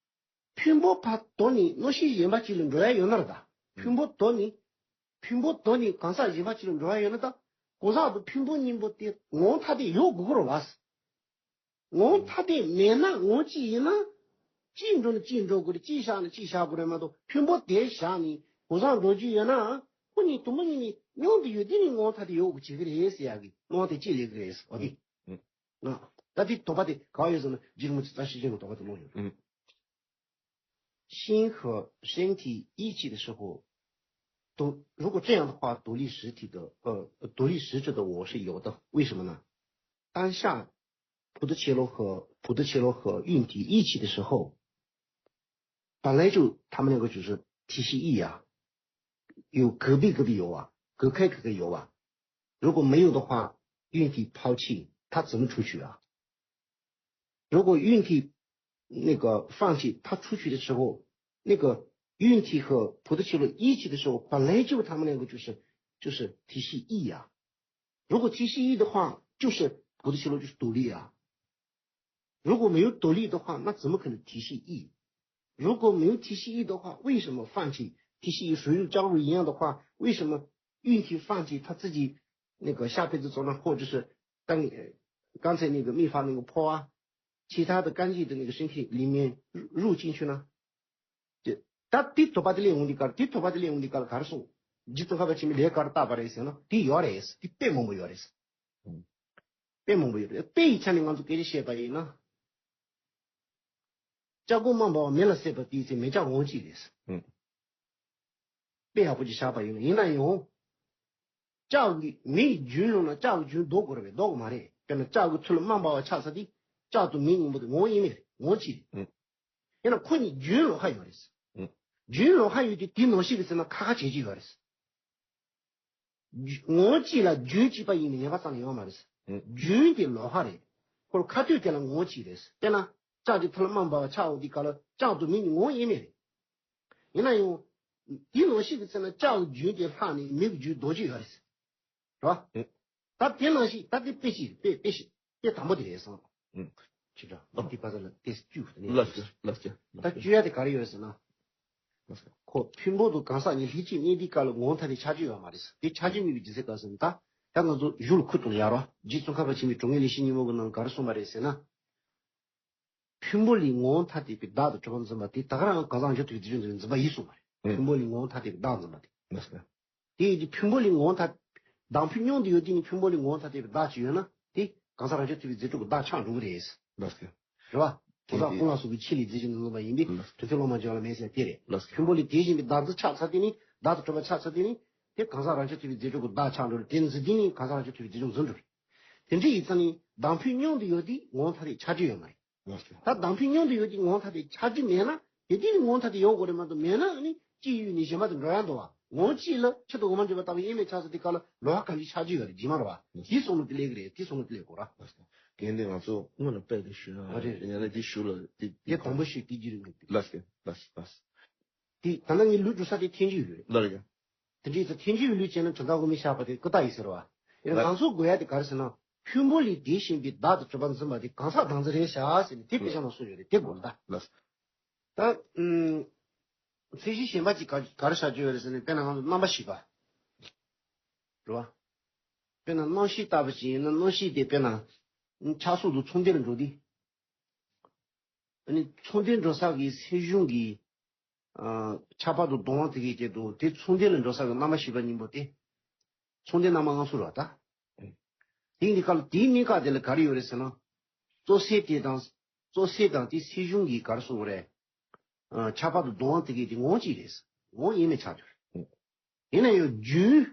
ཕུང་པོ་ཕར་དོར་ནས་མནོ་ཤེས་གཞན་པ་ཅིག་ལ་འགྲོ་ཡ་ཡོད་ན་རེད་ད། ཕུང་པོ་དོར་ནས། ཕུང་པོ་དོར་ནས་གང་ཟག་གཞན་པ་ཅིག་ལ་འགྲོ་ཡ་ཡོད་ན་ད། གང་ཟག་དང་ཕུང་པོ་གཉིས་པོ་དེ་ངོ་ཐ་དད་ཡོད་དགོས་ཀྱི་རེད་བ། ངོ་ཐ་དད་མེད་ན་ངོ་གཅིག་ཡིན་ན། གཅིག་འགྲོ་ན་གཅིག་འགྲོ་དགོས་རེད། གཅིག་བཞག་ན་གཅིག་བཞག་དགོས་རེད་མ་གཏོགས། ཕུང་པོ་དེ་བཞག་ནས་གང་ཟག་འགྲོ་རྒྱུ་ཡོད་ན། ཁོ་གཉིས་དང་པོ་གཉིས་ནས་མཉམ་དུ་ཡོད་དེ་ནི་ངོ་ཐ་དད་ཡོད་དགོས་བྱེད་ཀྱི་རེད་ཟེར་ཡ་གི་ནང་དེ་ཅི་ལས་ཀྱི་རེད་ཟེར་བ་དེ། ཨ། ད་དེ་དོགས་པ་དེ་ག་བ་ཡོད་ཟེར་ན། རྗེ་རིན་པོ་ཆེ་རྩ་ཤེས་ཅན་གྱི་དོགས་པ་དེ་ལོག་ཡོད། 心和身体一起的时候，独，如果这样的话，独立实体的，呃，独立实质的我是有的。为什么呢？当下普德切罗和普德切罗和运体一起的时候，本来就他们两个就是体系一啊，有隔壁隔壁有啊，隔开隔开有啊。如果没有的话，运体抛弃，他怎么出去啊？如果运体那个放弃，他出去的时候，那个运体和普德切罗一起的时候，本来就他们两个就是就是体系一呀。如果体系一的话，就是普德切罗就是独立啊。如果没有独立的话，那怎么可能体系一？如果没有体系一的话，为什么放弃？体系一属于加入一样的话，为什么运体放弃他自己那个下辈子做呢？或者是当呃刚才那个密法那个婆啊，其他的干净的那个身体里面入入进去呢？这，ད་དེ་དོགས་པ་དེ་ལས་འོང་དུས་སྐབས། དེ་དོགས་པ་དེ་ལས་འོང་དུས་སྐབས་ལ་ག་རེ་སོང་། རྗེ་ཙོང་ཁ་པ་ཆེན་པོས་ལས་ག་རེ་བཏབ་པ་རེད་ཟེར་ན། དེ་ཡོད་རེད། དེ་དཔེ་མང་པོ་ཡོད་རེད། དཔེ་མང་པོ་ཡོད་རེད། དཔེ་ཡི་ཆ་ནས་ང་ཚོ་སྐད་ཆ་བཤད་པ་ཡིན་ན། སྐྱབས་མགོན་སྨན་པ་བ་མེ་ལ་བསྲེགས་པ་དེའི་ཚེ་མེ་ལྕགས་འོང་གཅིག་རེད། དཔེ་ཡག་པོ་ཅིག་བཞག་པ་ཡིན་ན། ཡིན་ན་ཡང་། ལྕགས་ཀྱི་མེ་ཡི་རྒྱུན་ཡོང་ན་ལྕགས་ཀྱི་རྒྱུན་ལྡོག་དགོས་རེད་པས། ལྡོག་གི་མ་རེད། དཔེར་ན་ལྕགས་ཀྱི་ཐུ་ལུ་དམར་འབར་བ་ཆགས་ས་དེ། ལྕགས་དང་མེ་གཉིས་པོ་དེ་ངོ་བོ་དབྱེར་མེད་རེད། ངོ་བོ་གཅིག་རེད། ཡིན་ན་ཁོ་གཉིས་རྒྱུན་ལོགས་ཀ་ཡོད་རེད། རྒྱུན་ལོགས་ཀ་ཡོད་དུས་དེ་ནང་བཞིན་གྱི་ཟེར་ན་ཁ་ཁ་བྱེད་ཀྱི་ཡོད་རེད། ངོ་བོ་གཅིག་ལ་རྒྱུན་གཅིག་པ་ཡིན་པའི་ངེས་པ་རྩ་ནས་ཡོད་མ་རེད། རྒྱུན་དེ་ལོགས་ཀ་རེད། ཁོ་ཁ་སྟོད་དེ་ལ་ངོ་བོ་གཅིག་རེད། དཔེར་ན་ལྕགས་ཀྱི་ཐུ་ལུ་དམར་འབར་བ་ཆགས་འོང་དུས་སྐབས་ལ་ལྕགས་དང་མེ་གཉིས་ངོ་བོ་དབྱེར་མེད་རེད། ཡིན་ན་ཡང་། དེ་ནང་བཞིན་གྱི་ཟེར་ན་ལྕགས་ཀྱི་རྒྱུན་དེ་ལྷག་ནས་མེ་གི་རྒྱུན་ལྡོག་གི་ཡོད་རེད། རེད་བ། ད་དེ་ནང་བཞིན་ད་དེ་དཔེ་ཞིག་དཔེ་དཔེ་ཞིག་དཔེ་དང་པོ་དེ་རེད་སོང་། ཅི་འདྲ་ཨ་དེ་པ་ས་ལ་དེ་བཅུ་དེ་ནས་ལབ་ཀྱི་ལབ་ཀྱི་ད་བཅུ་ཡ་དེ་ག་རེ་ཡོད་ཟེར་ན། ཁོ་ཕུང་པོ་དང་གང་ཟག་གཉིས་ལྷན་ཅིག་གནས་དུས་སྐབས་ལ་ངོ་བོ་ཐ་དད་ཆ་རྒྱུས་ཡོད་མ་རེད་ཟེར། དེ་ཆ་རྒྱུས་མེད་པའི་རྒྱུ་མཚན་ག་རེ་ཟེར་ན། ད་ད་ང་ཚོ་གཞུང་ལ་ཁུར་གཏོང་ཡ་རོ། རྗེ་ཙོང་ཁ་པ་ཆེན་པོས་གྲོང་ངེས་ལེགས་བཤད་སྙིང་པོ་གི་ནང་ག་རེ་གསུངས་པ་རེད་ཟེར་ན། ཕུང་པོ་ལས་ངོ་བོ་ཐ་དད་པའི་བདག་ཏུ་གྲུབ་པ་འཛིན་པ་དེ་ད་ག་རང་གང་ཟག་རང་རྐྱ་ཐུབ་པའི་རྫས་གཞུང་འཛིན་པ་ཡིན་གསུངས་པ་རེད། ཕུང་པོ་ལས་ངོ་བོ་ཐ་དད་པའི་བདག་འཛིན་པ་དེ། དེ་ཡི་ཕུང་པོ་ལས་ངོ་བོ་ཐ། དང་ཕུང་མྱོང་དུ་ཡོད་དུས་ནི་ཕུང་པོ་ལས་ངོ་བོ་ཐ་དད་པའི་བདག་ཅིག་ཡོད་ན་དེ་གང་ཟག་རང་རྐྱ་ཐུབ་པའི་རྫས་གྲུབ་ཀྱི་བདག་ཆགས་འགྲོ་གི་རེད། ལགས་སོ། རེད་བ། དེ་དག་ཀུན་ལ་སོགས་པའི་ཆོས་ལས་རྫས་གཞན་དུ་འཛིན་པ་ཡིན་པས་དོན་མཐུན་བློ་མ་འཇོག་ལ་མེད་ཟེར་དེ་རེད། ལགས་སོ། ཕུང་པོ་ལས་དེ་བཞིན་པའི་བདག་འཛིན་ཆགས་ཚར་དུས་ནི་བདག་ཏུ་གྲུབ་པ་ཆགས་ཚར་དུས་ནི་དེ་གང་ཟག་རང་རྐྱ་ཐུབ་པའི་རྫས་གྲུབ་ཀྱི་བདག་ཆགས་འགྲོ་རེད། དེ་འཛིན་དུས་ནི་གང་ཟག་རང་རྐྱ་ཐུབ་པའི་རྫས་གཞུང་འཛིན་འགྲོ་རེད། དེ་འདྲ་ཡིན་ཙང་ནི་དང་ཕུང་མྱོང་དུ་ཡོད་དུས་ངོ་བོ་ཐ་དད་ཆ་རྒྱུས་ཡོད་མ་རེད། ད་དང་ཕུང་མྱོང་དུ་ཡོད་དུས་ངོ་བོ་ཐ་དད་ཆ་རྒྱུས་མེད་ན་དེ་དུས་ནི་ངོ་བོ་ཐ་དད་ཡོད་དགོས་རེད་མ་གཏོགས་མེད་ན་ནི་གཅིག་ཡོད་ནས་གཞན་པ་དེ་འགྲོ་ཡ་འདུག་བ། ངོ་བོ་གཅིག་ལ་ཆུ་དང་འོ་མ་འདྲེས་པ་ལྟ་བུ་དབྱེར་མེད་ཆགས་ཚར་དུས་སྐབས་ལ་ལོག་པ་གང་ཞིག་ཆ་རྒྱུས་ཡོད་རེད། རྗེས་མ་རེད་བ། དེའི་བསམ་བློ་དེ་སླེབས་ཀྱི་རེད། དེའི་བསམ་བློ་དེ་སླེབས་དགོས་ར། དེ་འདི་ང་ཚོ་སྔོན་ལ་དཔེ་དེ་ཞུ་ཡ་རེད། ཡང་ན་དེ་ཞུ་ལ་དེ་དེ་དང་པོ་ཞིག་དེ་བརྒྱུད་རིང་གི་དེ། ལགས་སོ། ལགས་སོ། ལགས་སོ། དེ་ད་ལྟ་ངའི་ལུས་འགྲོ་ས་དེ་ཐལ་འགྱུར་ཡོད་རེད། ལགས་རེད། དེ་འདྲའི་ཚེ་ཐལ་འགྱུར་ལུས་བྱས་ན་དོན་དག་དབུ་མའི་བཤགས་པ་དེ་ཀུན་བཏགས་ཡིན་ཟེར་བ། ཡིན་ན་ང་ཚོ་དགོས་ཡ་དེ་ག་རེ་ཟེར་ན། ཕུང་པོ་ལས་དེ་བཞིན་པའི་བདག་ཏུ་གྲུབ་པ་འཛིན་པ་དེ་གང་ཟག་བདག་འཛིན་རེད་བཞག་ཟེར་ནས་དེ་དཔེ་ཆ་ནང་གསུངས་ཡོད་རེད། དེ་དགོས་ལ། ད། ད། ཨུམ། ཚད་གཞི་གཞན་པ་ཅིག་ག་ག་རེ་བཞག་རྒྱུ་ཡོད་རེད་ཟེར་ན་དཔེར་ན་ང་ཚོ་རྣམ་པ་བཞི་པ། རེད་བ། དཔེར་ན་རྣམ་ཤེས་ལྟ་བུ་ཅིག་ཡིན་ན་རྣམ་ཤེས་དེ་དཔེར་ན། ཆགས་སོགས་དང་ཚོགས་ལྡན་ལ་འགྲོ་དུས། ཨ་ནི་ཚོགས་ལྡན་འགྲོ་ས་གི་སེམས་བྱུང་གི་ཨ། ཁྱབ་པ་དང་སྡོམ་པ་དེ་གའི་སྐད་དུ་དེ་ཚོགས་ལྡན་ལ་འགྲོ་ས་གི་རྣམ་པ་བཞི་པ་གཉིས་པོ་དེ། ཚོགས་ལྡན་རྣམ་པ་ལྔ་སོགས་ར་ད། དེ་ཡིན་དུས་སྐབས་ལ་དེའི་གནས་སྐབས་དེ་ལ་ག་རེ་ཡོད་རེད་ཟེར་ན། རྩོལ་བསལ་དེ་དང་། རྩོལ་བསལ་དང་དེ་སེམས་བྱུང་གི་ག་རེ་ཟེར་དགོས་རེད། ཨ། ཁྱབ་པ་དང་སྡོམ་པ་དེ་གའི་དེ་ངོ་བོ་གཅིག་རེད། ངོ་བོ་དབྱེར་མེད་ཆགས་ཀྱི་རེད། ཡིན་ན་ཡང་རྒྱུན།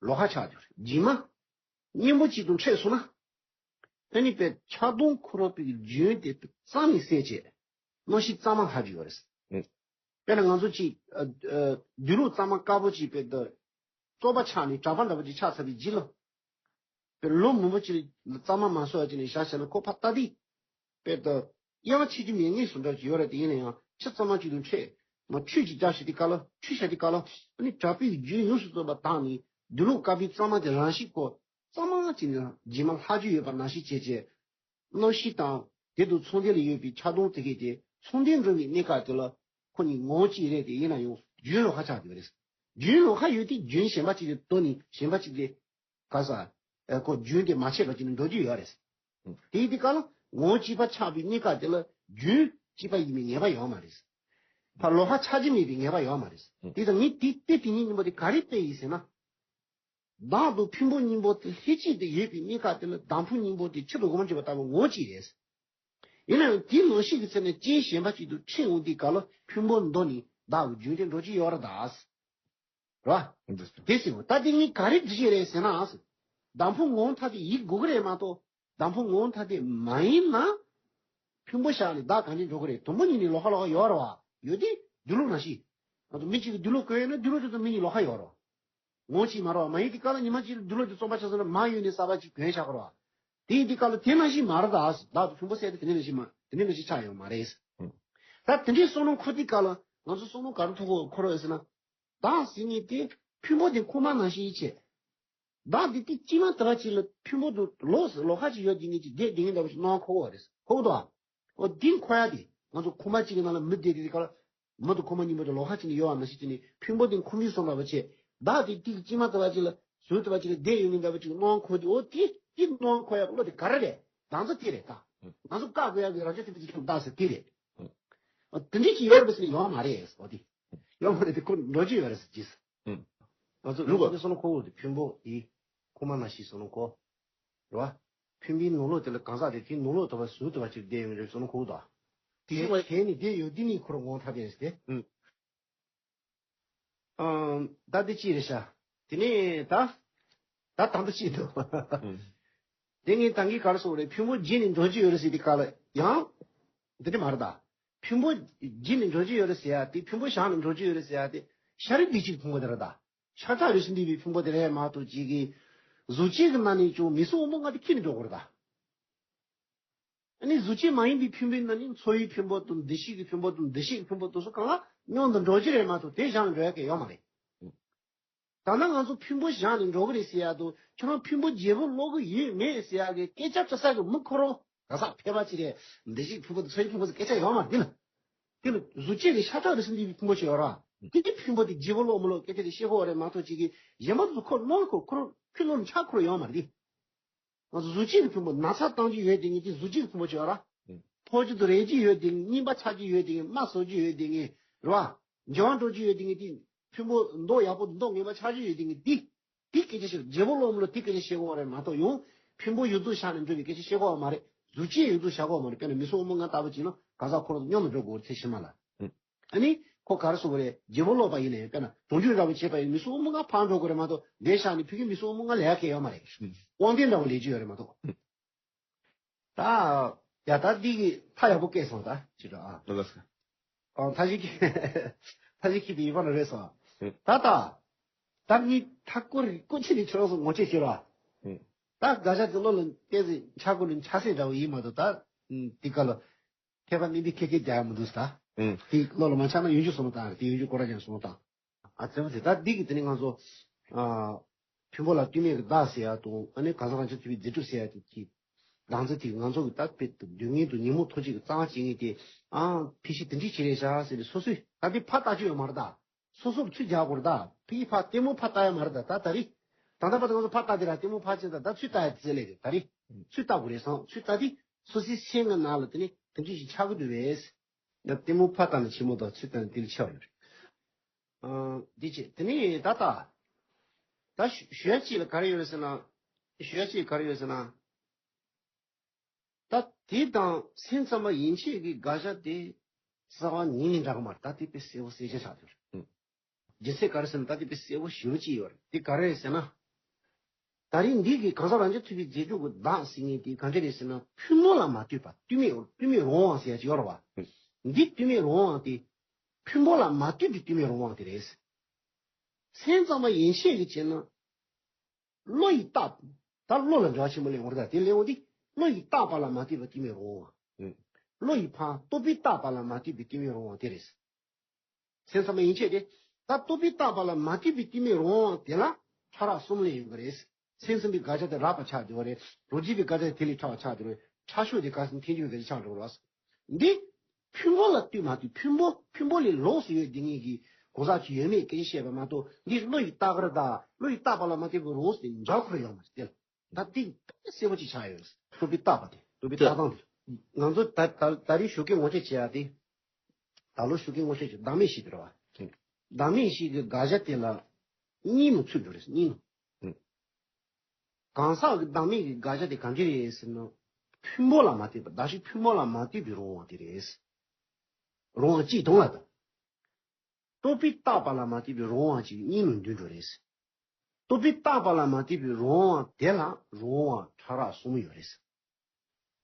ལོགས་ཀ་ཆགས་ཀྱི་རེད། རྗེས་མ། གཉེན་པོ་གཅིག་ཏུ་འཕྲད་སོང་ན། ཨ་ནི་དཔེ་ཆགས་སྡང་འཁོར་བ་པའི་རྒྱུན་དེ་རྩ་ནས་བསལ་བྱས། རྣམ་ཤེས་གཙང་མ་ལྷག་རྒྱུ་ཡོད་རེད། ཨུ། དཔེར་ན་ང་ཚོ་གཅིག་ཨ། ཨ། སྡོད་ལུགས་གཙང་མ་དཀར་པོ་གཅིག་དཔེ་ད། བཙོག་པ་ཆགས་ནས་གྲྭ་པ་འདྲ་པོ་གཅིག་ཆགས་ཚར་བའི་རྗེས་ལ། དཔེ་ལོ་མང་པོ་གཅིག་ལ་གཙང་མ་མ་བཟོ་བ་གཅིག་ནས་བཞག་བྱས་ན་ཁོ་ཕར་ལྟ་དུས། དཔེ་ད། དབྱེ་བ་ཕྱེ་རྒྱུ་མེད་ངེས་སུ་འདྲ་ཅིག་ཡོད་རེད། དེ་ཡིན་ན་ཡང་ཕྱི་གཙང་མ་གཅིག་ཏུ་འཕྲད། མ་ཁྲུས་ཅིག་རྒྱག་བྱས་དུས་སྐབས་ལ་ཁྲུས་བྱ་དུས་སྐབས་ལ་ཨ་ནི་གྲྭ་པའི་རྒྱུན་ཡོངས་སུ་རྫོགས་པ་དག་ནས་སྡོད་ལུགས་དཀར་པོའི་གཙང་མ་དེ་རང་བཞིན་གོ། གཙང་མ་གཅིག་ནས་རྗེས་མ་ལྷག་རྒྱུ་ཡོད་པ་ནང་བཞིན་བྱས་བྱས། རྣམ་ཤེས་དང་དེ་དང་ཚོགས་ལྡན་ལ་ཡོད་པའི་ཆགས་སྡང་དེ་གས་དེ་ཚོགས་ལྡན་འགྲོ་བའི་གནས་སྐབས་དེ་ལ་ཁོ་གཉིས་ངོ་བོ་གཅིག་རེད་དེ། ཡིན་ན་ཡང་རྒྱུན་ལོགས་ཀ་ཆགས་ཡོད་རེད། རྒྱུན་ལོགས་ཀ་ཡོད་དུས་རྒྱུན་གཞན་པ་གཅིག་དེ་དོར་ནས་གཞན་པ་གཅིག་དེ། ག་ས། ཨེ། ཁོ་རྒྱུན་དེ་མ་ཆད་པ་ཅིག་ནས་འགྲོ་རྒྱུ་ཡོད་རེད། དེའི་དུས་སྐབས་ལ་ངོ་བོ་གཅིག་པ་ཆགས་པའི་གནས་སྐབས་དེ་ལ་རྒྱུན་གཅིག་པ་ཡིན་པའི་ངེས་པ་ཡོད་མ་རེད། ཕར་ལོགས་ཀ་ཆགས་ཀྱི་མེད་པའི་ངེས་པ་ཡོད་མ་རེད། དེ་ཙང་ངས་དེ་དེ་དེ་ཉིད་སྙིང་པོ་དེ་ག་རེ་དཔེ་ཡིན་ཟེར་ན། བདག་དང་ཕུང་པོ་གཉིས་པོ་དེ་ལྷན་ཅིག་ཏུ་ཡོད་པའི་གནས་སྐབས་དེ་ལ་དང་ཕུང་གཉིས་པོ་དེ་ཆུ་དང་འོ་མ་འདྲེས་པ་ལྟ་བུ་ངོ་བོ་གཅིག་རེད། ཡིན་ནའང་དེའི་ནང་བཞིན་གྱི་ཚེ་ནས་རྐྱེན་གཞན་པ་གཅིག་ཏུ་འཕྲད་འོང་དུས་སྐབས་ལ་ཕུང་པོ་འདོར་ནས་བདག་གི་རྒྱུན་དེ་འགྲོ་གི་ཡོད་རེད་ད། རེད་བ། དེ་ཟེར་བ་ད་དེ་ངས་ག་རེ་འདྲི་ཞིག་རེད་ཟེར་ན། དང་ཕུང་ངོ་བོ་ཐ་དད་ཡིན་དགོས་ཀྱི་རེད་མ་གཏོགས། དང་ཕུང་ངོ་བོ་ཐ་དད་མ་ཡིན་ན། ཕུང་པོ་བཞག་ནས་བདག་གང་ཅི་འགྲོ་གི་རེད། དང་པོ་ཉིད་ནས་ལོགས་ཀ་ལོགས་ཀ་ཡོད་རེད་བ། ཡོད་དེ་སྡོད་ལུགས་ནང་བཞིན། ང་ཚོ་མི་གཅིག་གིས་སྡོད་ལུགས་བཀོད་ཡོད་ན་སྡོད་ལུགས་དེ་ཚོ་མི་གཉིས་ལོགས་ཀ་ཡོད་རེད་བ། ངོ་བོ་གཅིག་མ་རེད་བ། མ་ཡིན་དེ་ག་ལ་ཉི་མ་གཅིག་ལ་སྡོད་ལུགས་དེ་བཙོག་པ་ཆགས་སོང་ན་མ་ཡོད་ནས་གསར་པ་གཅིག་གྱོན་བཞག་གི་རེད་བ། དེ་ཡིན་དེ་ག་ལ་དེ་ནང་བཞིན་མ་རེད་ད། བདག་དང་ཕུང་པོ་ཟེར་དེ་དེ་ནས་ནང་བཞིན་མ་དེ་ནས་ནང་བཞིན་ཆགས་ཡོད་མ་རེད། ད་དེ་འདྲའི་བསམ་བློ་འཁོར་དུས་སྐབས་ལ་ང་ཚོ་བསམ་བློ་ག་རེ་ཐུག་གོ་འཁོར་བ་ཟེར་ན། བདག་ཟེར་མཁན་དེ་ཕུང་པོ་དེ་ཁོ་མ་ནང་བཞིན་ཡིན་བྱས། བདག་དེ་དུས་ཕྱི་མ་དེ་བ་ཅིག་ལ་ཕུང་པོ་དེ་ལོགས་སུ་ལོགས་ཀ་ཅིག་ཡོད་དེ་ངེད་ཀྱི་བསྡད་དེ་ངེད་འདྲ་བ་ཞིག་སྣང་འཁོར་བ་རེད། འཁོར་བ་དོ། འོ་དེ་འཁོར་ཡ་དེ་ང་ཚོ་ཁོ་མ་གཅིག་གི་ནང་ལ་མི་བསྡད་དེ་དེ་ག་ལ་མི་དང་ཁོ་མ་གཉིས་པོ་དེ་ལོགས་ཀ་ཅིག་ནས་ཡོད་པ་ནང་བཞིན་བྱས་ནས་ཕུང་པོ་དེ་ཁོ་མིན་སོང་འདྲ་བ་བྱས། བདག་དེ་དུས་ཕྱི་མ་དེ་བ་ཅིག་ལ་ཟུར་དེ་བ་ཅིག་ལ་བསྡད་ཡོད་ངེད་འདྲ་བ་ཅིག་སྣང་འཁོར་དེ། འོ་དེ་དེ་སྣང་འཁོར་ཡ་བློ་དེ་ག་རེ་རེད། བདག་འཛིན་དེ་རེད་ད། ང་ཚོ་བཀག་དགོས་ཡ་གི་རང་རྐྱ་ཐུབ་པའི་རྫས་གཞུང་བདག་ཟེར་དེ་རེད། འོ་དེ་འདྲ་ཅིག་ཡོད་རེད་པས་ཟེར་ན་ཡོད་མ་རེད། འོ་དེ་ཡོད་མ་རེད་དེ་ཁོ་འགྲོ་རྒྱུ་ཡོད་རེད་ཟེར་གྱིས། ང་ཚོ་ལུག་ལུག་གི་བསམ་བློ་འཁོར་བ་དེ་ཕུང་པོ་དེ་ཁོ་མ་ནང་བཞིན་བསམ་བློ་འཁོར། རེད་བ། ཕུང་པོའི་ནང་ལོགས་དེ་ལ་གང་ཟག་དེ་དེའི་ནང་ལོགས་དེ་བ་ཟུར་དེ་བ་ཅིག་བསྡད་ཡོད་རེད་བསམ་བློ་འཁོར་དོ། དེ་དེ་བ་གཞན་ནི་བསྡད་ཡོད་དེ་ནི་ཁོ་རང་ངོ་ཐ་དད་ཟེར་ཏེ། ཨང་། ད་དེ་ཅི་རེད་ཤག་དེ་ནས་ད། ད་ད་འདི་ཅི་འདུག་དེ་ངས་ད་གིན་ག་རེ་གསུངས་རེད། ཕུང་པོ་བརྒྱུད་ནས་འགྲོ་རྒྱུ་ཡོད་རེད་ཟེར་དེ་ག་ལ་ཡང་། འདི་འདྲ་མ་རེད་ད། ཕུང་པོ་བརྒྱུད་ནས་འགྲོ་རྒྱུ་ཡོད་རེད་ཟེར་ཡ་དེ་ཕུང་པོ་བཞག་ནས་འགྲོ་རྒྱུ་ཡོད་རེད་ཟེར་ཡ་དེ་ཤ་རུས་གདོས་བཅས་ཀྱི་ཕུང་པོ་དེ་རེད་ད། ཤ་ཁྲག་རུས་གསུམ་ལྡན་པའི་ཕུང་པོ་དེ་རེད་མ་གཏོགས་ཅིག་གིས་གཟུགས་ཅན་གྱི་ནང་ནས་ཀྱང་མི་གསོན་དབང་པོ་ལྔ་དེ་ཁྱེར་ནས་འགྲོ་དགོས་རེད་ད། ཨ་ནི་གཟུགས་ཅན་མ་ཡིན་པའི་ཕུང་པོའི་ནང་ནས་ཚོར་བའི་ཕུང་པོ་དང་འདུ་ཤེས་ཀྱི་ཕུང་པོ་དང་འདུ་ཤེས་ཀྱི་ཕུང་པོ་དེ་ཚོ་གང་ལ་མཉམ་དུ་འགྲོ་རྒྱུ་རེད་མ་གཏོགས་དེ་བཞག་ནས་འགྲོ་ཡ་གང་ཡོད་མ་རེད། ད་ལྟ་ང་ཚོ་ཕུང་པོ་བཞག་ནས་འགྲོ་གི་རེད་ཟེར་ཡ་དང་ཁྱོད་རང་ཕུང་པོ་བརྗེ་པོ་སློག་གི་ཡོད་མེད་ཟེར་ཡ་གི་སྐད་ཆ་དྲི་ས་གི་མི་ཁོ་རང་ག་ས་ཕལ་པ་ཅིག་རེད། འདུ་ཤེས་ཕུང་པོ་དང་ཚོར་བའི་ཕུང་པོ་ཟེར་སྐད་ཆ་ཡོད་མ་རེད་ལ། དེ་ལ་གཟུགས་ཅན་གྱི་ཤ་ཁྲག་རེ་ཟིན་དེའི་ཕུང་པོ་ཞིག་ཡོད་ར། དེའི་ཕུང་པོ་དེ་བརྗེ་པོ་ལོག་མི་ལོག་སྐད་ཆ་དེ་བཤད་ཀྱི་ཡོད་རེད་མ་གཏོགས་ཅིག་གིས་གཞན་པ་ཚོ་ཁོ་ནོར་ཁོ་ཁོ་ཁོ་ལོ་ཆགས་ཁོ་ཡོད་མ་རེད། ང་ཚོ་གཟུགས་ཅན་གྱི་ཕུང་པོ་ན་ཚ་བཏང་རྒྱུ་ཡོད་དེ་ངེས་དེ་གཟུགས་ཅན་གྱི་ཕུང་པོ་ཆགས་ར། ཨུ། ཕོག་རྒྱུ་དང་རེག་རྒྱུ་ཡོད་དེ་ངེས་རྔན་པ་ཆགས་རྒྱུ་ཡོད་དེ་ངེས་རྨ་ཟོ་རྒྱུ་ཡོད་དེ་ངེས་རེད་བ། འགྱུར་བ་འགྲོ་རྒྱུ་ཡོད་དེ་ངེས་དེ་ཕུང་པོ་མདོག་ཡག་པོ་མདོག་ངན་པ་ཆགས་རྒྱུ་ཡོད་དེ་ངེས་དེ། དེ་སྐད་ཆ་བཤད་བརྗེ་པོ་ལོག་མི་ལོག་དེ་སྐད་ཆ་བཤད་ཀྱི་ཡོད་རེད་མ་གཏོགས་ཡང་ཕུང་པོ་ཡོངས་རྫོགས་ཤ་ནས་འགྲོ་བའི་སྐད་ཆ་བཤད་ཀྱི་ཡོད་མ་རེད། གཟུགས་ཅན་ཡོངས་རྫོགས་བཤད་ཀྱི་ཡོད་མ་རེད། དཔེར་ན་མི་གསོད་དབང་པོ་ལྔ་ལྟ་བུ་བྱས་ན་གང་ཟག་ཁོ་རང་དང་མཉམ་དུ་འགྲོ་དགོས་རེད་ཚེ་ཕྱི་མ་ལ། ཨུ། ཨ་ནི་ཁོ་ག་རེ་གསུངས་པ་རེད། བརྗེ་པོ་ལོག་པ་ཡིན་ནའི་དཔེར་ན་གདུང་རྒྱུད་འདྲ་བོ་བྱས་པ་ཡིན་མི་གསོད་དབང་པོ་ལྔ་ཕར་འགྲོ་དགོས་རེད་མ་གཏོགས་འདིར་བཞག་ནས་ཕ་གི་མི་གསོད་དབང་པོ་ལྔ་ལས་ཀ་གང་ཡང་ཡོད་མ་རེད། དབང་ལྡན་འདྲ་བོ་ལས་རྒྱུ་ཡོད་རེད་མ་གཏོགས། ད། ཡ་ད་འདི་གི་མཐའ་ཡག་པོ་བསྐྱལ་སོང་ད་ཅི་འདྲ་ཨ། ལ་ལ་ས། ཨ་མཐའ་ཞིག་གི་མཐའ་ཞིག་གི་དེ་ཡིན་པ་ན་རེད་སོང་། ཨེ། ད་ད། ད་ངས་མཐའ་སྐོར་རི་སྐོར་ཆེ་ནས་ཁྱོད་རང་ཚོ་ངོ་ཆེ་བྱེད་རོགས། ཨེ། ད་དགག་བྱ་དེ་བློ་ལ་བལྟས་ཚེ་ཆ་གོ་ནས་ཆ་སྲེད་འདྲ་བོ་ཡིན་མ་གཏོགས་ད། འདི་ག་ལ། མཁས་པ་མི་འདི་ཁེ་ཁེ་རྒྱག་ཡ་མི་འདུག་ས། ཨེ། དེ་བློ་ལ་མ་ཆགས་ན་ཡོན་ཆུ་སོང་དང་དེ་ཡོན་ཆུ་སྐོར་ར་ཀྱང་སོང་དང་། ཨ་ཙེ་བ་ཟེར་ད་འདི་གི་དེ་ནི་ང་ཚོ། ཨ། ཕུང་པོ་ལ་ལྟོས་མེད་ཀྱི་བདག་ཟེར་ཡ་དང་ཨ་ནི་གང་ཟག་རང་བྱུང་ཐུབ་པའི་རྫས་གྲུབ་ཟེར་ཡ་དེ་གི། བདག་འཛིན་དེ་ང་ཚོ་གི་ད་དཔེ་སྡུག་བསྔལ་དང་ཉོན་མོངས་ཐམས་ཅད་ཀྱི་གཙང་བྱེད་མཁན་དེ་ཨང་ཕི་ཤི་དེ་འདྲས་བྱེད་རེད་བཞག་ཟེར་ནས་སོ་སོས་ད་འདི་ཕར་ལྟ་རྒྱུ་ཡོད་མ་རེད་ད། སོ་སོར་ཚུར་རྒྱག་དགོས་རེད་ད། ཕི་ཕ་ལྟད་མོ་ཕར་ལྟ་ཡ་མ་རེད་ད་ད་ད་རེད། ད་ལྟ་བར་དུ་ང་ཚོ་ཕར་ལྟ་དེ་ར་ལྟད་མོ་ཕར་བྱེད་ད་ད་ཚུར་ལྟ་ཡ་དེ་ཟེར་ལས་རེད་ད་རེད། ཚུར་ལྟ་དགོས་རེད་བསམ་ཚུར་ལྟ་དེ་སོ་སོའི་སེམས་ཀྱི་ནང་ལ་དེ་ནས་དེ་འདྲས་ཞིག་ཆགས་ཀྱི་འདུག་བས། ད་ལྟད་མོ་ཕར་ལྟ་ན་ཆེན་མོ་དང་ཚུར་ལྟ་ན་དེ་ལས་ཆེ་བ་ཡོད་རེད། ཨ། འདི་བྱས་དེ་ནས་ད་ལྟ། ད་ཞུ་ཞུ་ཡ་གཅིག་ལ་ག་རེ་ཡོད་རེད་ཟེར་ན། ཞུ་ཡ་གཅིག་ག་རེ་ཡོད་ཟེར་ན། ད་དེ་དང་སེམས་ཙམ་པ་ཡན་ཆད་ཀྱི་དགག་བྱ་དེ་རྩ་བ་ཉིད་ནས་འདྲ་གི་མ་རེད་ད་དེ་དཔེ་གསལ་པོ་གསལ་ཆ་ཆགས་ཡོད་རེད། ཨང་། རྒྱུ་མཚན་ག་རེ་ཟེར་ན་ད་དེ་དཔེ་གསལ་པོ་ཞེ་པོ་ཅིག་ཡོད་རེད་དེ་ག་རེ་རེད་ཟེར་ན། ད་རིང་འདི་གི་གང་ཟག་རང་བྱུང་ཐུབ་པའི་རྫས་གྲུབ་ཀྱི་བདག་ཟེར་མཁན་དེ་གང་འདྲ་རེད་ཟེར་ན་ཕུང་པོ་ལ་མ་ལྟོས་པ་ལྟོས་མེད་ལྟོས་མེད་རང་དབང་ཟེར་ཡ་ཅིག་ཡོད་རེད་བ། ཨང་། འདི་ལྟོས་མེད་རང་དབང་དེ། ཕུང་པོ་ལ་མ་ལྟོས་པའི་ལྟོས་མེད་རང་དབང་དེ་རེད། སེམས་ཙམ་པ་ཡན་ཆད་ཀྱིས་བྱས་ན། བློ་ཡི་རྟག་ད་བློ་ལ་འགྱུར་བ་ཆེན་པོ་སླེབས་འོང་རེད་ད་དེ་སླེབས་འོང་དེ་བློ་ཡི་རྟག་པ་ལ་མ་ལྟོས་པའི་ལྟོས་མེད་རང་དབང་། ཨང་། བློ་ཡི་ཕ་རྟོག་པའི་རྟག་པ་ལ་མ་ལྟོས་པའི་ལྟོས་མེད་རང་དབང་དེ་རེད། སེམས་ཙམ་པ་ཡན་ཆད་དེ་ད་རྟོག་པའི་རྟག་པ་ལ་མ་ལྟོས་པའི་ལྟོས་མེད་རང་དབང་དེ་ལ་ཕྲ་རགས་གསུམ་སླེབས་ཡོང་གི་རེད། སེམས་ཙམ་པའི་དགག་བྱ་དེ་རགས་པ་ཆགས་འགྲོ་བ་རེད། རང་རྒྱུད་པའི་དགག་བྱ་དེ་དེ་ལས་ཕྲ་བ་ཆགས་འགྲོ་བ་རེད། ཕྲ་ཕྱོགས་དེ་ག་སེམས་ཐེན་འགྱུར་ག་ཚོད་ཆགས་འགྲོ་བ་རེད། འདི། ཕུང་པོ་ལ་ལྟོས་མ་ལྟོས་ཕུང་པོ་ཕུང་པོ་ལས་ལོགས་སུ་ཡོད་དེ་ངེས་ཀྱི་གང་ཟག་ཅིག་ཡོད་མེད་སྐད་ཆ་བཤད་པ་མ་གཏོགས་འདི་བློ་ཡི་རྟག་པར་དང་བློ་ཡི་རྟག་པ་ལ་མ་ལྟོས་པའི་རང་དབང་ཟེར་འཇོག་ཁུལ་ཡོད་མ་རེད་དེ་ལ་ད་འདི་གསལ་པོ་ཅིག་ཆགས་ཡོད། རྟོག་པའི་རྟག་པ་དེ་རྟོག་པའི་ལྟ་སྟངས་དེ་ང་ཚོ་ད་ད་ད་རེས་ཞོགས་ཀས་ངོ་སྤྲོད་བྱེད་ཡ་དེ་ད་ལོ་ཞོགས་ཀས་ངོ་སྤྲོད་བྱེད་བདག་མེད་བཞི་དེ་རེད་བ། བདག་མེད་བཞི་གི་དགག་བྱ་དེ་ལ་གཉིས་ནང་ཚུད་འགྲོ་རེད་གཉིས་ནང་། གང་ཟག་གི་བདག་མེད་ཀྱི་དགག་བྱ་དེ་གང་འདྲ་རེད་ཟེར་ན། ཕུང་པོ་ལ་མ་ལྟོས་པ་གདགས་གཞི་ཕུང་པོ་ལ་མ་ལྟོས་པའི་རང་དབང་དེ་རེད། རང་དབང་གཅིག་དང་ལ་དང་། རྟོག་པའི་རྟག་པ་ལ་མ་ལྟོས་པའི་རང་དབང་གཅིག་གཉིས་ནང་འདུས་འགྲོ་རེད། རྟོག་པའི་རྟག་པ་ལ་མ་ལྟོས་པའི་རང་དབང་དེ་ལ་རང་དབང་ཕྲ་རགས་གསུམ་ཡོད་རེད།